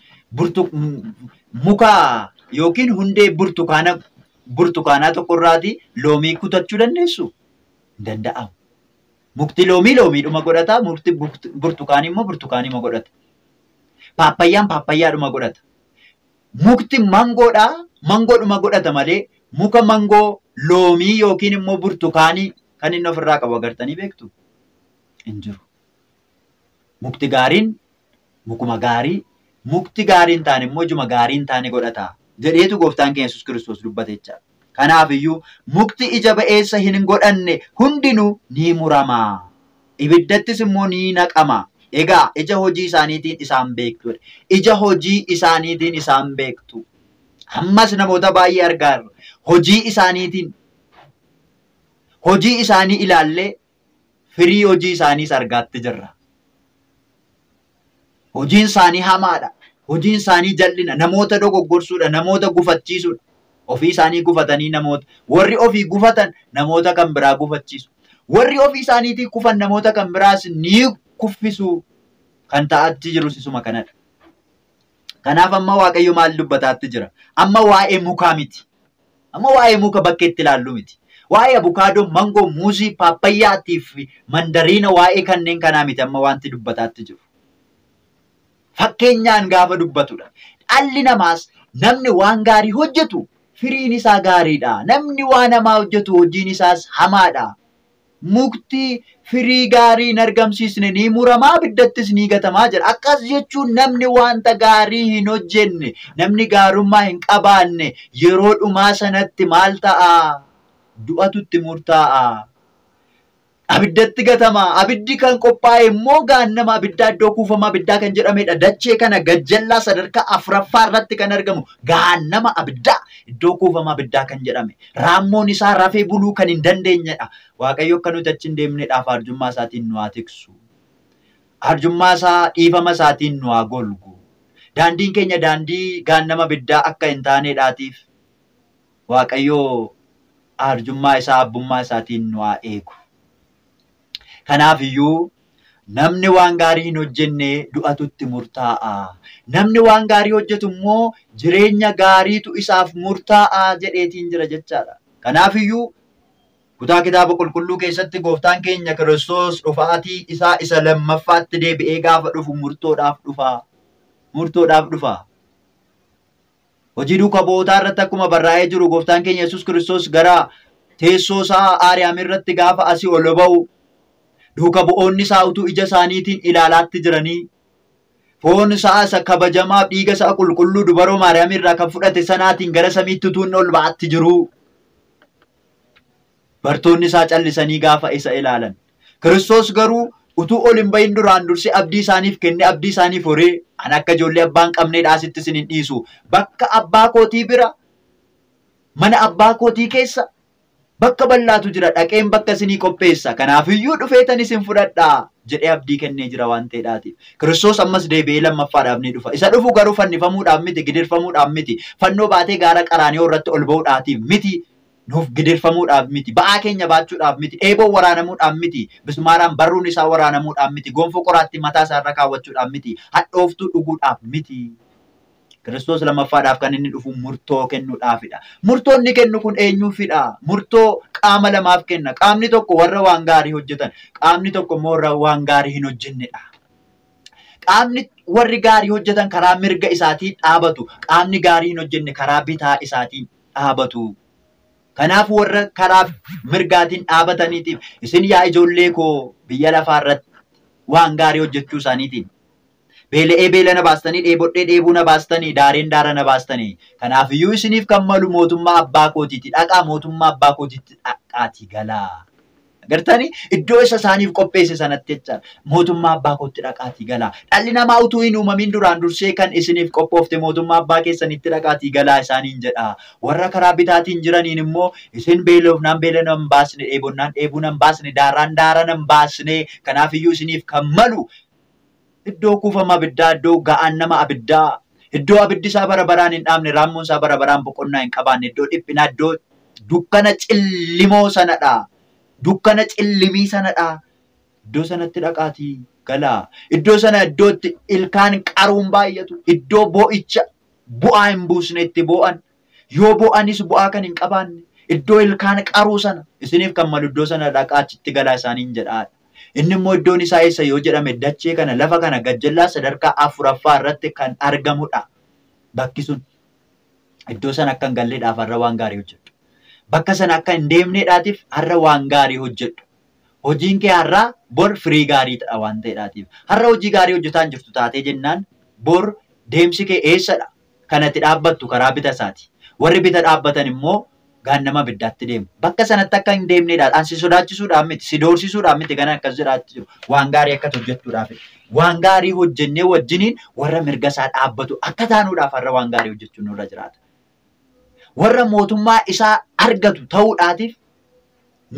muka yookiin hundee burtukaanaa tokkorraatii loomii kutachuu dandeessu? Hin danda'amu. Mukti loomii loomiidhuma godhata, mukti burtukaanii immoo burtukaaniima godhata. Paappayyaan paapayyaadhuma godhata. Mukti mangoodhaa mangoodhuma godhata malee muka mangoo loomii yookiin immoo burtukaanii kan inni ofirraa qabu agartanii beektu? Hin jiru. Mukti gaariin mukuma gaarii, mukti gaarii hin taane immoo ijuma gaarii hin taane godhata jedheetu gooftaan keenya Yesuus Kiristoos dubbate jechaadha. Kanaaf iyyuu mukti ija ba'eessa hin godhanne hundinuu ni murama. Ibiddattis immoo ni naqama. Egaa ija hojii isaaniitiin isaan beektu. Ija hojii isaaniitiin isaan beektu. Ammas namoota baay'ee argaa jirra. Hojii isaaniitiin hojii isaanii ilaallee firii hojii isaaniis argaatti jirra. Hojiin isaanii hamaadha. Hojiin isaanii jal'ina. Namoota dogoggorsuudha. Namoota gufachiisuudha. Ofii isaanii gufatanii namoota warri ofii gufatan namoota kan biraa gufachiisu. Warri ofii isaaniitii kufan namoota kan biraas ni kuffisu. Kan ta'aatti jirus isuma kanadha. Kanaaf amma Waaqayyo maal dubbataatti jira? Amma waa'ee mukaa miti. Amma waa'ee muka bakkeetti ilaallu miti. Waa'ee abukaadoo, mangoo, muuzii, paappayyaatiif mandariina waa'ee kanneen kanaa miti amma wanti dubbataatti jiru. Fakkeenyaan gaafa dubbatudha. Dhalli namaas namni waan gaarii hojjetu firiin isaa gaariidha. Namni waan hamaa hojjetu hojiin isaas hamaadha. Mukti firii gaarii hin argamsiisne ni muramaa abiddattis ni gatamaa jira. Akkas jechuun namni wanta gaarii hin hojjenne, namni gaarummaa hin qabaanne yeroo dhumaa sanatti maal ta'a? Du'atu itti murtaa'a. Abiddatti gatama. Abiddi kan qophaa'e immoo gaannama abiddaa iddoo kuufama abiddaa kan jedhamedha. Dachee kana gajjallaa sadarkaa 4ffaa irratti kan argamu gaannama abiddaa iddoo kuufama abiddaa kan jedhame. Raammoon isaa rafee buluu kan hin dandeenyedha. Waaqayyo akka nuti achi hin deemnedhaaf arjummaa isaatiin nu haa tiksu. Arjummaa isaa dhiifama isaatiin nu haa golgu. Daandiin keenya daandii gaannama abiddaa akka hin taanedhaatiif Waaqayyo arjummaa isaa abbummaa isaatiin nu haa eegu. Kanaaf iyyuu Namni waan gaarii hin hojjenne du'atutti murtaa'a. Namni waan gaarii hojjetu immoo jireenya gaariitu isaaf murtaa'a jedheetiin jira jechaadha. Kanaafiyyuu kutaa kitaaba qulqulluu keessatti gooftaan keenya Kiristoos dhufaatii isaa isa lammaffaatti deebi'ee gaafa dhufu murtoodhaaf dhufa. Murtoodhaaf dhufa. Hojii duuka bu'ootaa irratti akkuma barraa'ee jiru gooftaan keenya Yesuus Kiristoos gara teessoo isaa Aariyaam irratti gaafa asii ol ba'u duuka bu'oonni isaa utuu ija isaaniitiin ilaalaatti jiranii foon isaa isa kabajamaaf dhiiga isaa qulqulluu dubaroo Maariyaam irraa kan fudhate sanaatiin gara samiitti utuu inni ol ba'aatti jiru. Bartoonni isaa callisanii gaafa isa ilaalan. Kiristoos garuu utuu ol hin bahin duraan dursee abdii isaaniif kennee abdii isaaniif horee ani akka ijoollee abbaa hin qabneedha asitti isin hin dhiisu. Bakka abbaa kootii bira mana abbaa kootii keessa bakka bal'aatu jira dhaqeen bakka isinii qopheessa. Kanaafiyyuu dhufeetan isin fudhadhaa jedhee abdii kennee jira waan ta'eedhaatiif. Kiristoos ammas deebi'ee lammaffaadhaaf ni dhufa. Isa dhufu garuu fannifamuudhaaf miti, gidirfamuudhaaf miti, fannoo baatee gaara qaraanioo irratti ol ba'uudhaatiif miti. Nuuf gidirfamuudhaaf miti, ba'aa keenya baachuudhaaf miti, eeboo waraanamuudhaaf miti, bismaaraan barruun isaa waraanamuudhaaf miti, gonfoo qoraattii mataa isaa irra kaawwachuudhaaf miti, hadhooftuu dhuguudhaaf miti. Kiristoos lammaffaadhaaf kan inni dhufu murtoo kennuudhaafidha. Murtoon inni kennu kun eenyuufidha? Murtoo qaama lamaaf kenna. Qaamni tokko warra waan gaarii hojjetan, qaamni tokko immoo warra waan gaarii hin hojjennedha. Qaamni warri gaarii hojjetan karaa mirga isaatiin dhaabatu, qaamni gaarii hin hojjenne karaa bitaa isaatiin dhaabatu. Kanaaf warra karaa mirgaatiin dhaabataniitiif isin yaa ijoollee koo biyya lafaa irratti waan gaarii hojjechuu isaaniitiin beela'ee beela na baastanii, dheebodhee dheebuu na baastanii, daareen daara na baastanii. Kanaafiyyuu isiniif kan malu mootummaa abbaa kootiiti. Dhaqaa mootummaa abbaa kootiitti dhaqaatii galaa. Agartanii iddoo isa isaaniif qopheesse sanatti jecha mootummaa abbaa kootti dhaqaatii galaa. Dhalli namaa utuu hin uumamin duraan dursee kan isiniif qophoofte mootummaa abbaa keessanitti dhaqaatii galaa isaaniin jedha. Warra karaa bitaatiin jiraniin immoo isin beelofnaan beela nan baasne, dheebonnaan dheebuu nan baasne, daaraan daara nan baasne. Kanaafiyyuu isiniif kan malu iddoo kuufama abiddaa, iddoo ga'aan nama abiddaa, iddoo abiddi isaa bara baraan hin dhaamne, raammoon isaa bara baraan boqonnaa hin qabaanne, iddoo dhiphinaa, iddoo dukkana cillimoo sanadha. Dukkana cillimii sanadha. Iddoo sanatti dhaqaatii galaa. Iddoo sana iddootti ilkaan qaruun baay'atu, iddoo boo'icha bu'aa hin buusne itti boo'an, yoo boo'anis bu'aa kan hin qabaanne, iddoo ilkaan qaruu sana isiniif kan malu iddoo sana dhaqaa achitti galaa isaaniin jedhaadha. Inni immoo iddoon isaa eessa yoo jedhame dachee kana lafa kana gajjallaa sadarkaa afuraffaa irratti kan argamudha. Bakki sun iddoo sana akka hin galleedhaaf har'a waan gaarii hojjedhu. Bakka sana akka hin deemneedhaatiif har'a waan gaarii hojjedhu. Hojiin kee har'a bor firii gaarii ta'a waan ta'eedhaatiif. Har'a hojii gaarii hojjetaa hin jirtu taatee jennaan bor deemsi kee eessadha? Kanatti dhaabbattu karaa bita isaati. Warri bita dhaabbatan immoo gaannama abiddaatti deemu. Bakka sanatti akka hin deemneedha. An si sodaachisuudhaaf miti, si doorsisuudhaaf miti kan akkas jedhaatti jiru. Waan gaarii akka hojjettuudhaaf. Waan gaarii hojjennee wajjiniin warra mirga isaa dhaabbatu akka taanuudhaaf har'a waan gaarii hojjechuun nurra jiraata. Warra mootummaa isaa argatu ta'uudhaatiif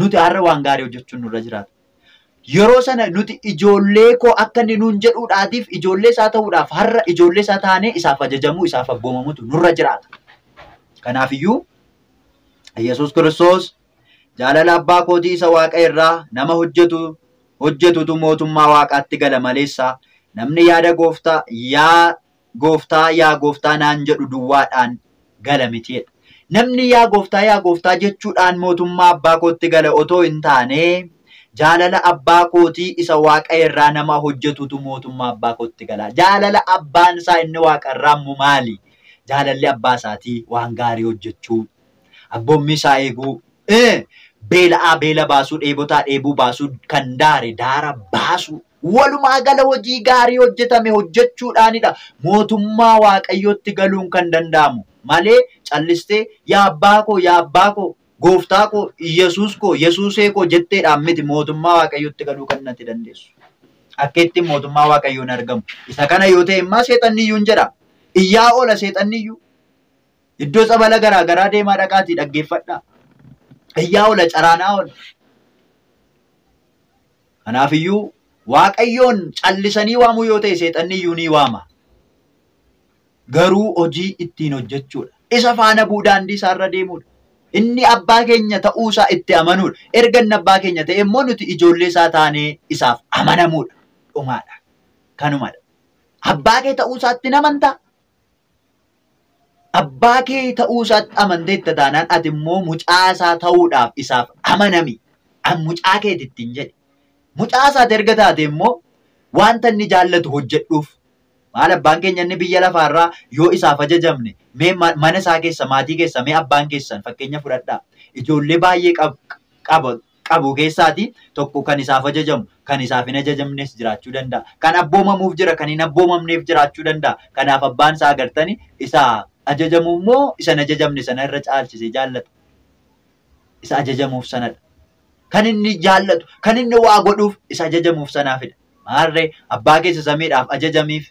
nuti har'a waan gaarii hojjechuun nurra jiraata. Yeroo sana nuti ijoollee koo akka inni nuun jedhuudhaatiif ijoollee isaa ta'uudhaaf har'a ijoollee isaa taanee isaaf ajajamuu isaaf abboomamutu nurra jiraata. Kanaafiyyuu Yesuus Kiristoos jaalala abbaa kootii isa waaqa irraa nama hojjetutu mootummaa waaqaatti gala maleessa namni yaada gooftaa yaa gooftaa yaa gooftaa naan jedhu duwwaadhaan gala mitiidha. Namni yaa gooftaa yaa gooftaa jechuudhaan mootummaa abbaa kootti gala otoo hin taane jaalala abbaa kootii isa waaqa irraa nama hojjetutu mootummaa abbaa kootti gala. Jaalala abbaan isaa inni waaqa irraa immoo maali? Jaalalli abbaa isaatii waan gaarii hojjechuu, abboommii isaa eeguu, beela'aa beela baasuu, dheebotaa dheebuu baasuu, kan daare daara baasuu. Walumaa gala hojii gaarii hojjetame hojjechuudhaanidha mootummaa waaqayyootti galuun kan danda'amu. Malee callistee yaa abbaa koo yaa abbaa koo gooftaa koo Yesuus koo Yesuusee koo jetteedhaan miti mootummaa waaqayyootti galuu kan natti dandeessu. Akka ittiin mootummaa waaqayyoon argamu. Isa kana yoo ta'e immoo seexanni iyyuu hin jedha. Iyyaa oola seexanni iyyuu. Iddoo tsabala garaa garaa deemaa dhaqaatii dhaggeeffadhaa. Iyyaa oola caraanaa oola. Kanaafiyyuu waaqayyoon callisanii waamuu yoo ta'e seexanni iyyuu ni waama. Garuu hojii ittiin hojjechuudha. Isa faana bu'uu daandii isaarra deemuudha. Inni abbaa keenya ta'uusaa itti amanuudha. Erga inni abbaa keenya ta'e immoo nuti ijoollee isaa taanee isaaf amanamuudha. Dhumaadha. Kanumadha. Abbaa kee ta'uu isaatti amantaa? Abbaa kee ta'uu isaatti amanteetta taanaan ati immoo mucaa isaa ta'uudhaaf isaaf amanami. An mucaa keeti ittiin jedhe. Mucaa isaati erga taate immoo wanta inni jaallatu hojjedhuuf. Maal abbaan keenya inni biyya lafaarraa yoo isaaf ajajamne mee mana isaa keessa maatii keessa mee abbaan keessan fakkeenya fudhadhaa. Ijoollee baay'ee qabu keessaati tokko kan isaaf ajajamu kan isaaf hin ajajamnes jiraachuu danda'a. Kan abboomamuuf jira kan hin abboomamneef jiraachuu danda'a. Kanaaf abbaan isaa agartani isa ajajamu immoo isa hin ajajamne sana irra caalchisee jaallata. Isa ajajamuuf sanadha. Kan inni jaallatu kan inni waa godhuuf isa ajajamuuf sanaafidha. Maarree abbaa keessa samiidhaaf ajajamiif.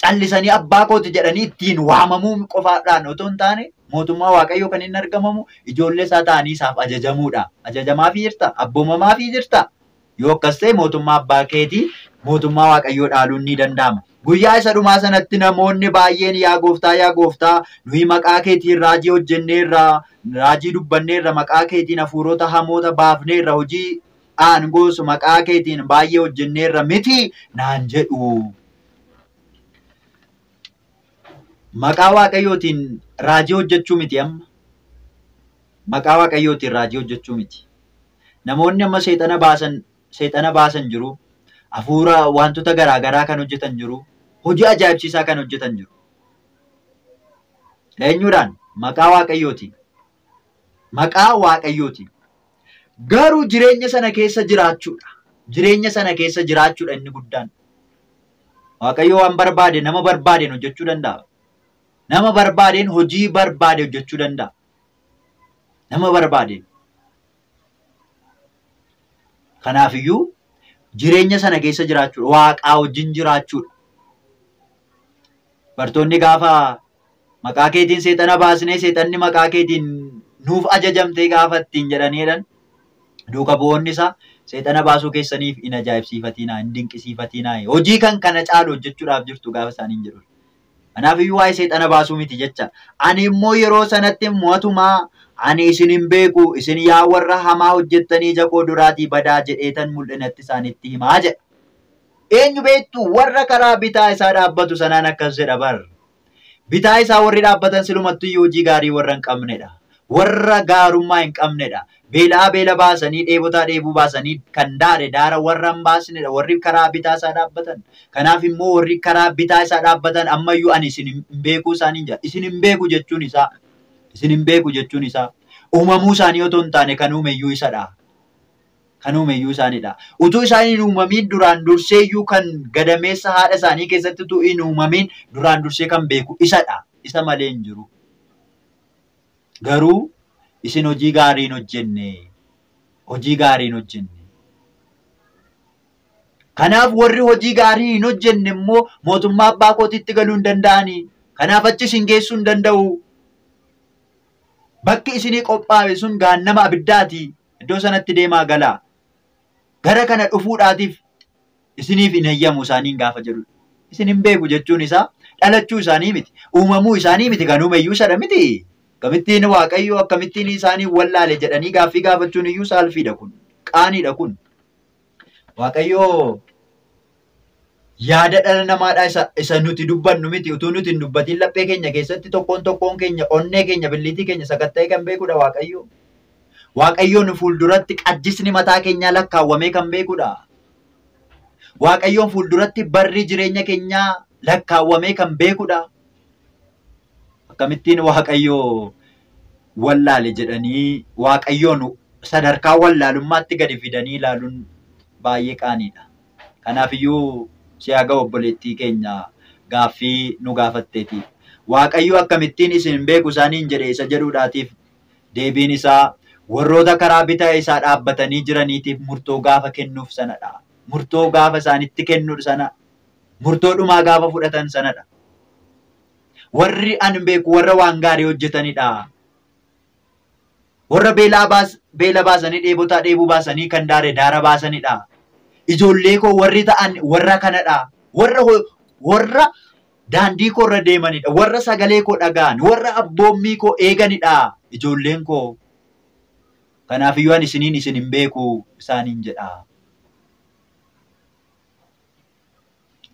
Callisanii abbaa kooti jedhanii ittiin waamamuu qofaadhaan otoo hin taane mootummaa Waaqayyoo kan inni argamamu ijoollee isaa ta'anii isaaf ajajamuudha. Ajajamaafii jirta? Abboomamaafii jirta? Yoo akkas ta'e mootummaa abbaa keetii mootummaa Waaqayyoo dhaaluun ni danda'ama. Guyyaa isa dhumaa sanatti namoonni baay'een yaa gooftaa yaa gooftaa nuyi maqaa keetiin raajii hojjenneerra, raajii dubbanneerra, maqaa keetiin hafuurota hamoota baafneerra, hojii aangoos maqaa keetiin baay'ee hojjenneerra miti naan jedhu. Maqaa Waaqayyootiin raajii hojjechuu miti amma. Maqaa Waaqayyootiin raajii hojjechuu miti. Namoonni amma seexana baasan jiru. Hafuura wantoota garaagaraa kan hojjetan jiru. Hojii ajaa'ibsiisaa kan hojjetan jiru. Eenyuudhaan? Maqaa Waaqayyootiin. Maqaa Waaqayyootiin. Garuu jireenya sana keessa jiraachuudha. Jireenya sana keessa jiraachuudha inni guddaan. Waaqayyo waan barbaade nama barbaadeen hojjechuu danda'a. Nama barbaadeen hojii barbaade hojjechuu danda'a. Nama barbaadeen. Kanaafiyyuu jireenya sana keessa jiraachuudha. Waaqaa wajjin jiraachuudha. Bartoonni gaafa maqaa keetiin seexana baasnee seexanni maqaa keetiin nuuf ajajamtee gaafa ittiin jedhaniidhaan duuka bu'oonni isaa seexana baasuu keessaniif hin ajaa'ibsiifatinaa, hin dinqisiifatinaa. Hojii kan kana caalu hojjechuudhaaf jirtu gaafa isaaniin jedhu. Kanaafiyyuu waa'ee seexana baasuu miti jecha. Ani immoo yeroo sanatti mootumaa ani isin hin beeku, isin yaa warra hamaa hojjettanii ija koo duraatii badaa jedheetan mul'inatti isaanitti himaa jedha. Eenyu beektu warra karaa bitaa isaa dhaabbatu sanaan akkas jedha bar. Bitaa isaa warri dhaabbatan silumattuyyuu hojii gaarii warra hin qabnedha. Warra gaarummaa hin qabnedha. Beelaa beela baasanii dheebotaa dheebuu baasanii kan daare daara warra hin baasnedha. Warri karaa bitaa isaa dhaabbatan. Kanaaf immoo warri karaa bitaa isaa dhaabbatan ammayyuu ani isin hin beekuu isaaniin jedha. Isin hin beeku jechuun isaa. Isin hin beeku jechuun isaa. Uumamuu isaanii otoo hin taane kan uumeyyuu isadha. Kan uumeyyuu isaanidha. Utuu isaan hin uumamiin duraan durseeyyuu kan gadameessa haadha isaanii keessatti utuu hin uumamiin duraan dursee kan beeku isadha. Isa malee hin jiru. Garuu isin hojii gaarii hin hojjenne. Hojii gaarii hin hojjenne. Kanaaf warri hojii gaarii hin hojjenne immoo mootummaa abbaa kootiitti galuu hin danda'ani. Kanaaf achi isin geessuu hin danda'u. Bakki isinii qophaa'e sun gaannama abiddaati. Iddoo sanatti deemaa galaa. Gara kana dhufuudhaatiif isiniif hin eeyyamu isaaniin gaafa jedhudha. Isin hin beeku jechuun isaa dhalachuu isaanii miti. Uumamuu isaanii miti. Kan uumeyyuu sadha miti. Akkamittiin Waaqayyo akkamittiin isaanii wallaale jedhanii gaaffii gaafachuun iyyuu saalfiidha kun. Qaaniidha kun. Waaqayyo yaada dhala namaadhaa isa nuti dubbannu miti. Utuu nuti hin dubbatiin laphee keenya keessatti tokkoon tokkoon keenya onnee keenya billiitii keenya sakatta'ee kan beekudha Waaqayyo. Waaqayyoon fuulduratti qajjisni mataa keenyaa lakkaawwamee kan beekudha. Waaqayyoon fuulduratti barri jireenya keenyaa lakkaawwamee kan beekudha. Akkamittiin Waaqayyo wallaale jedhanii Waaqayyoon sadarkaa wallaalummaatti gadi fidanii ilaaluun baay'ee qaaniidha. Kanaafiyyuu si haa ga'u obboleettii keenya gaaffii nu gaafatteeti. Waaqayyo akkamittiin isin beeku isaaniin jedhe isa jedhuudhaatiif deebiin isaa warroota karaa bitaa isaa dhaabbatanii jiraniitiif murtoo gaafa kennuuf sanadha. Murtoo gaafa isaanitti kennu sana, murtoo dhumaa gaafa fudhatan sanadha. Warri ani beeku warra waan gaarii hojjetanidha. Warra beela baasanii dheebotaa dheebuu baasanii kan daare daara baasanidha. Ijoollee koo warri ta'an warra kanadha. Warra daandii koo irra deemanidha. Warra sagalee koo dhaga'an, warra abboommii koo eeganidha. Ijoolleen koo. Kanaafiyyuu ani isiniin isin hin beeku isaaniin jedha.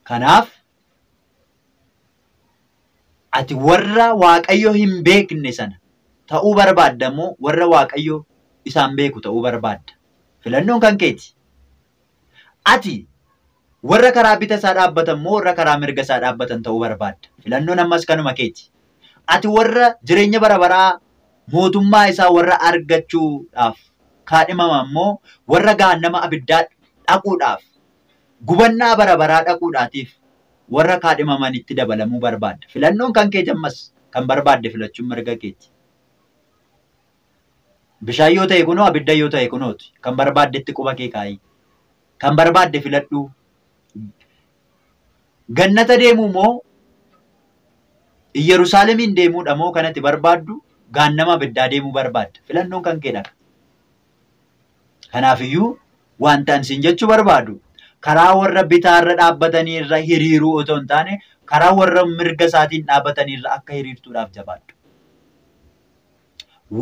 Kanaaf ati warra Waaqayyo hin beekne sana ta'uu barbaadda moo warra Waaqayyo isaan beeku ta'uu barbaadda? Filannoon kan keeti. Ati warra karaa bita isaa dhaabbatan moo warra karaa mirga isaa dhaabbatan ta'uu barbaadda? Filannoon ammas kanuma keeti. Ati warra jireenya bara baraa mootummaa isaa warra argachuudhaaf kaadhimaman moo warra gaannama abiddaa dhaquudhaaf gubannaa bara baraa dhaquudhaatiif warra kaadhimamanitti dabalamuu barbaadda? Filannoon kan keeti ammas kan barbaadde filachuun mirga keeti. Bishaan yoo ta'e kunoo, abidda yoo ta'e kunooti. Kan barbaaddetti quba kee kaayi. Kan barbaadde filadhu. Gannata deemuu moo Yerusaalemiin deemuudha moo kanatti barbaaddu gaannama abiddaa deemuu barbaadda? Filannoon kan keedha. Kanaafiyyuu wanta ani siin jechuu barbaadu karaa warra bitaarra dhaabbatanii irra hiriiruu otoo hin taane karaa warra mirga isaatiin dhaabbatanii irra akka hiriirtuudhaaf jabaadhu.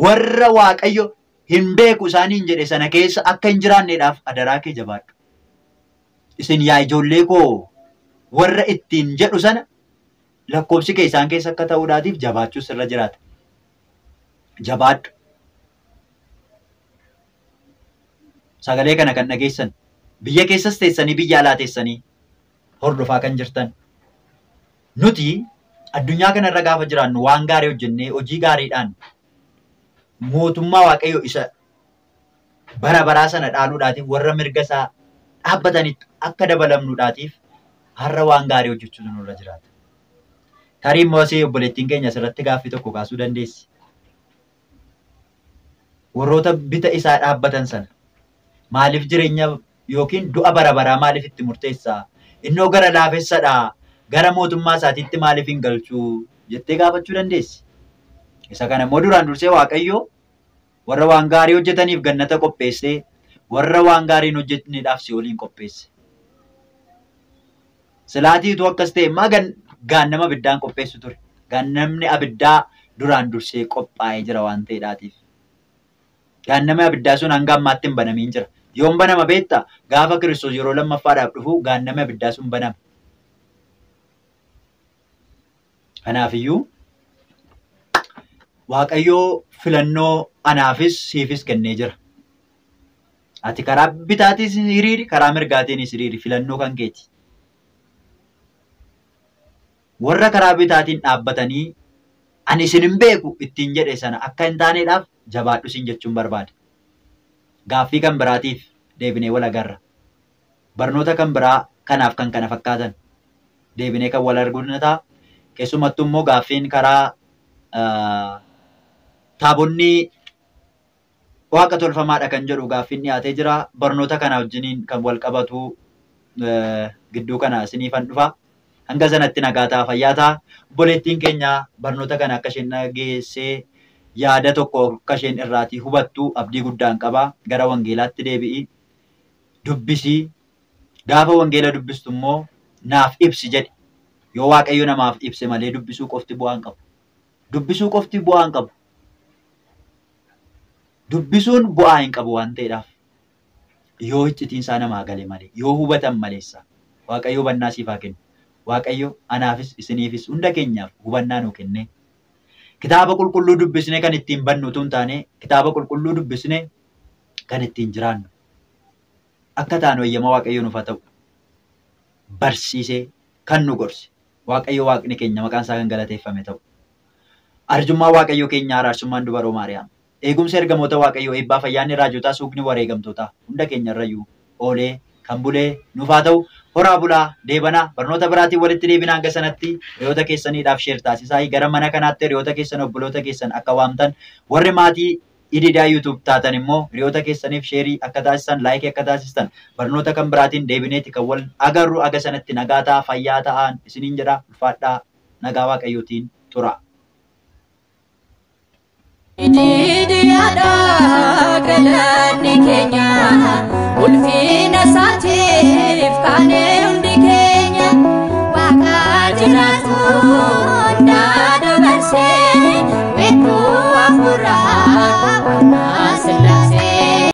Warra Waaqayyo hin beeku isaaniin jedhe sana keessa akka hin jiraanneedhaaf adaraa kee jabaadhu. Isin yaa ijoollee koo warra ittiin jedhu sana lakkoofsi kee isaan keessa akka ta'uudhaatiif jabaachuu sirra jiraata. Jabaadhu. Sagalee kana kan dhageessan biyya keessas teessanii biyya alaa teessanii hordofaa kan jirtan. Nuti addunyaa kanarra gaafa jiraannu waan gaarii hojjennee hojii gaariidhaan mootummaa Waaqayyoo isa bara baraa sana dhaaluudhaatiif warra mirga isaa dhaabbatanitti akka dabalamnuudhaatiif har'a waan gaarii hojjechuutu nurra jiraata. Tarii immoo asii obboleettiin keenya asirratti gaaffii tokko kaasuu dandeessi. Warroota bita isaa dhaabbatan sana maaliif jireenya yookiin du'a bara baraa maaliif itti murteessaa? Innoo gara laafessadhaa, gara mootummaa isaatiitti maaliif hin galchuu jettee gaafachuu dandeessi. Isa kana immoo duraan dursee Waaqayyo warra waan gaarii hojjetaniif gannata qopheessee warra waan gaarii hin hojjetneedhaaf si'ooliin qopheesse. Silaatiitu akkas ta'e immoo gaannama abiddaan qopheessu ture. Gaannamni abiddaa duraan dursee qophaa'ee jira waan ta'eedhaatiif. Gaannamni abiddaa sun hanga ammaatti hin banamiin jira. Yoom banama beektaa? Gaafa Kiristoos yeroo lammaffaadhaaf dhufu gaannamni abiddaa sun banama. Kanaafiyyuu Waaqayyoo filannoo anaafis siifis kennee jira. Ati karaa bitaatiis hiriiri, karaa mirgaatiinis hiriiri, filannoo kan keeti. Warra karaa bitaatiin dhaabbatanii ani isin hin beeku ittiin jedhe sana akka hin taaneedhaaf jabaadhu siin jechuun barbaada. Gaaffii kan biraatiif deebinee wal agarra. Barnoota kan biraa kanaaf kan kana fakkaatan deebinee kan wal arguu ta'a. Keessumattuu immoo gaaffiin karaa taabonni waaqa tolfamaadha kan jedhu gaaffiin dhiyaatee jira. Barnoota kana wajjiniin kan wal qabatu gidduu kana isiniifan dhufa. Hanga sanatti nagaa ta'a, fayyaa ta'a. Obboleettiin keenya barnoota kana akka isheen dhageessee yaada tokko akka isheen irraatii hubattu abdii guddaan qaba. Gara wangeelaatti deebi'i. Dubbisii. Gaafa wangeela dubbistu immoo naaf ibsi jedhi. Yoo Waaqayyo namaaf ibse malee dubbisuu qofti bu'aa hin qabu. Dubbisuu qofti bu'aa hin qabu. Dubbisuun bu'aa hin qabu waan ta'eedhaaf. Yoo iccitiin isaa namaa gale malee, yoo hubatan maleessa. Waaqayyo hubannaa siif haa kennu. Waaqayyo anaafis isiniifis hunda keenyaaf hubannaa nuu kenne. Kitaaba qulqulluu dubbisnee kan ittiin bannu utuu hin taane, kitaaba qulqulluu dubbisnee kan ittiin jiraannu. Akka taanu eeyyama Waaqayyo nuuf haa ta'u. Barsiisee kan nu gorse. Waaqayyo Waaqni keenya maqaan isaa kan galateeffame ta'u. Arjummaa Waaqayyo keenya araarsummaan dubaroo Maariyaam. Eegumsa ergamoota Waaqayyoo eebbaa fayyaanni raajotaa suuqni wareegamtootaa hunda keenya irrayyuu oolee kan bulee nuuf haa ta'u. Horaa bulaa deebanaa barnoota biraatiin walitti deebinaa hanga sanatti hiriyoota keessaniidhaaf sheer taasisaa gara mana kanaatti hiriyoota keessan obboloota keessan akka waamtan warri maatii Ididaa YouTube taatan immoo hiriyoota keessaniif sheerii akka taasisan laayikii akka taasistan barnoota kan biraatiin deebineeti kan wal agarru aga sanatti nagaa ta'a fayyaa ta'aan isiniin jedha ulfaadhaa nagaa Waaqayyootiin tura. Ididiyaadha galanni keenya ulfina isaati.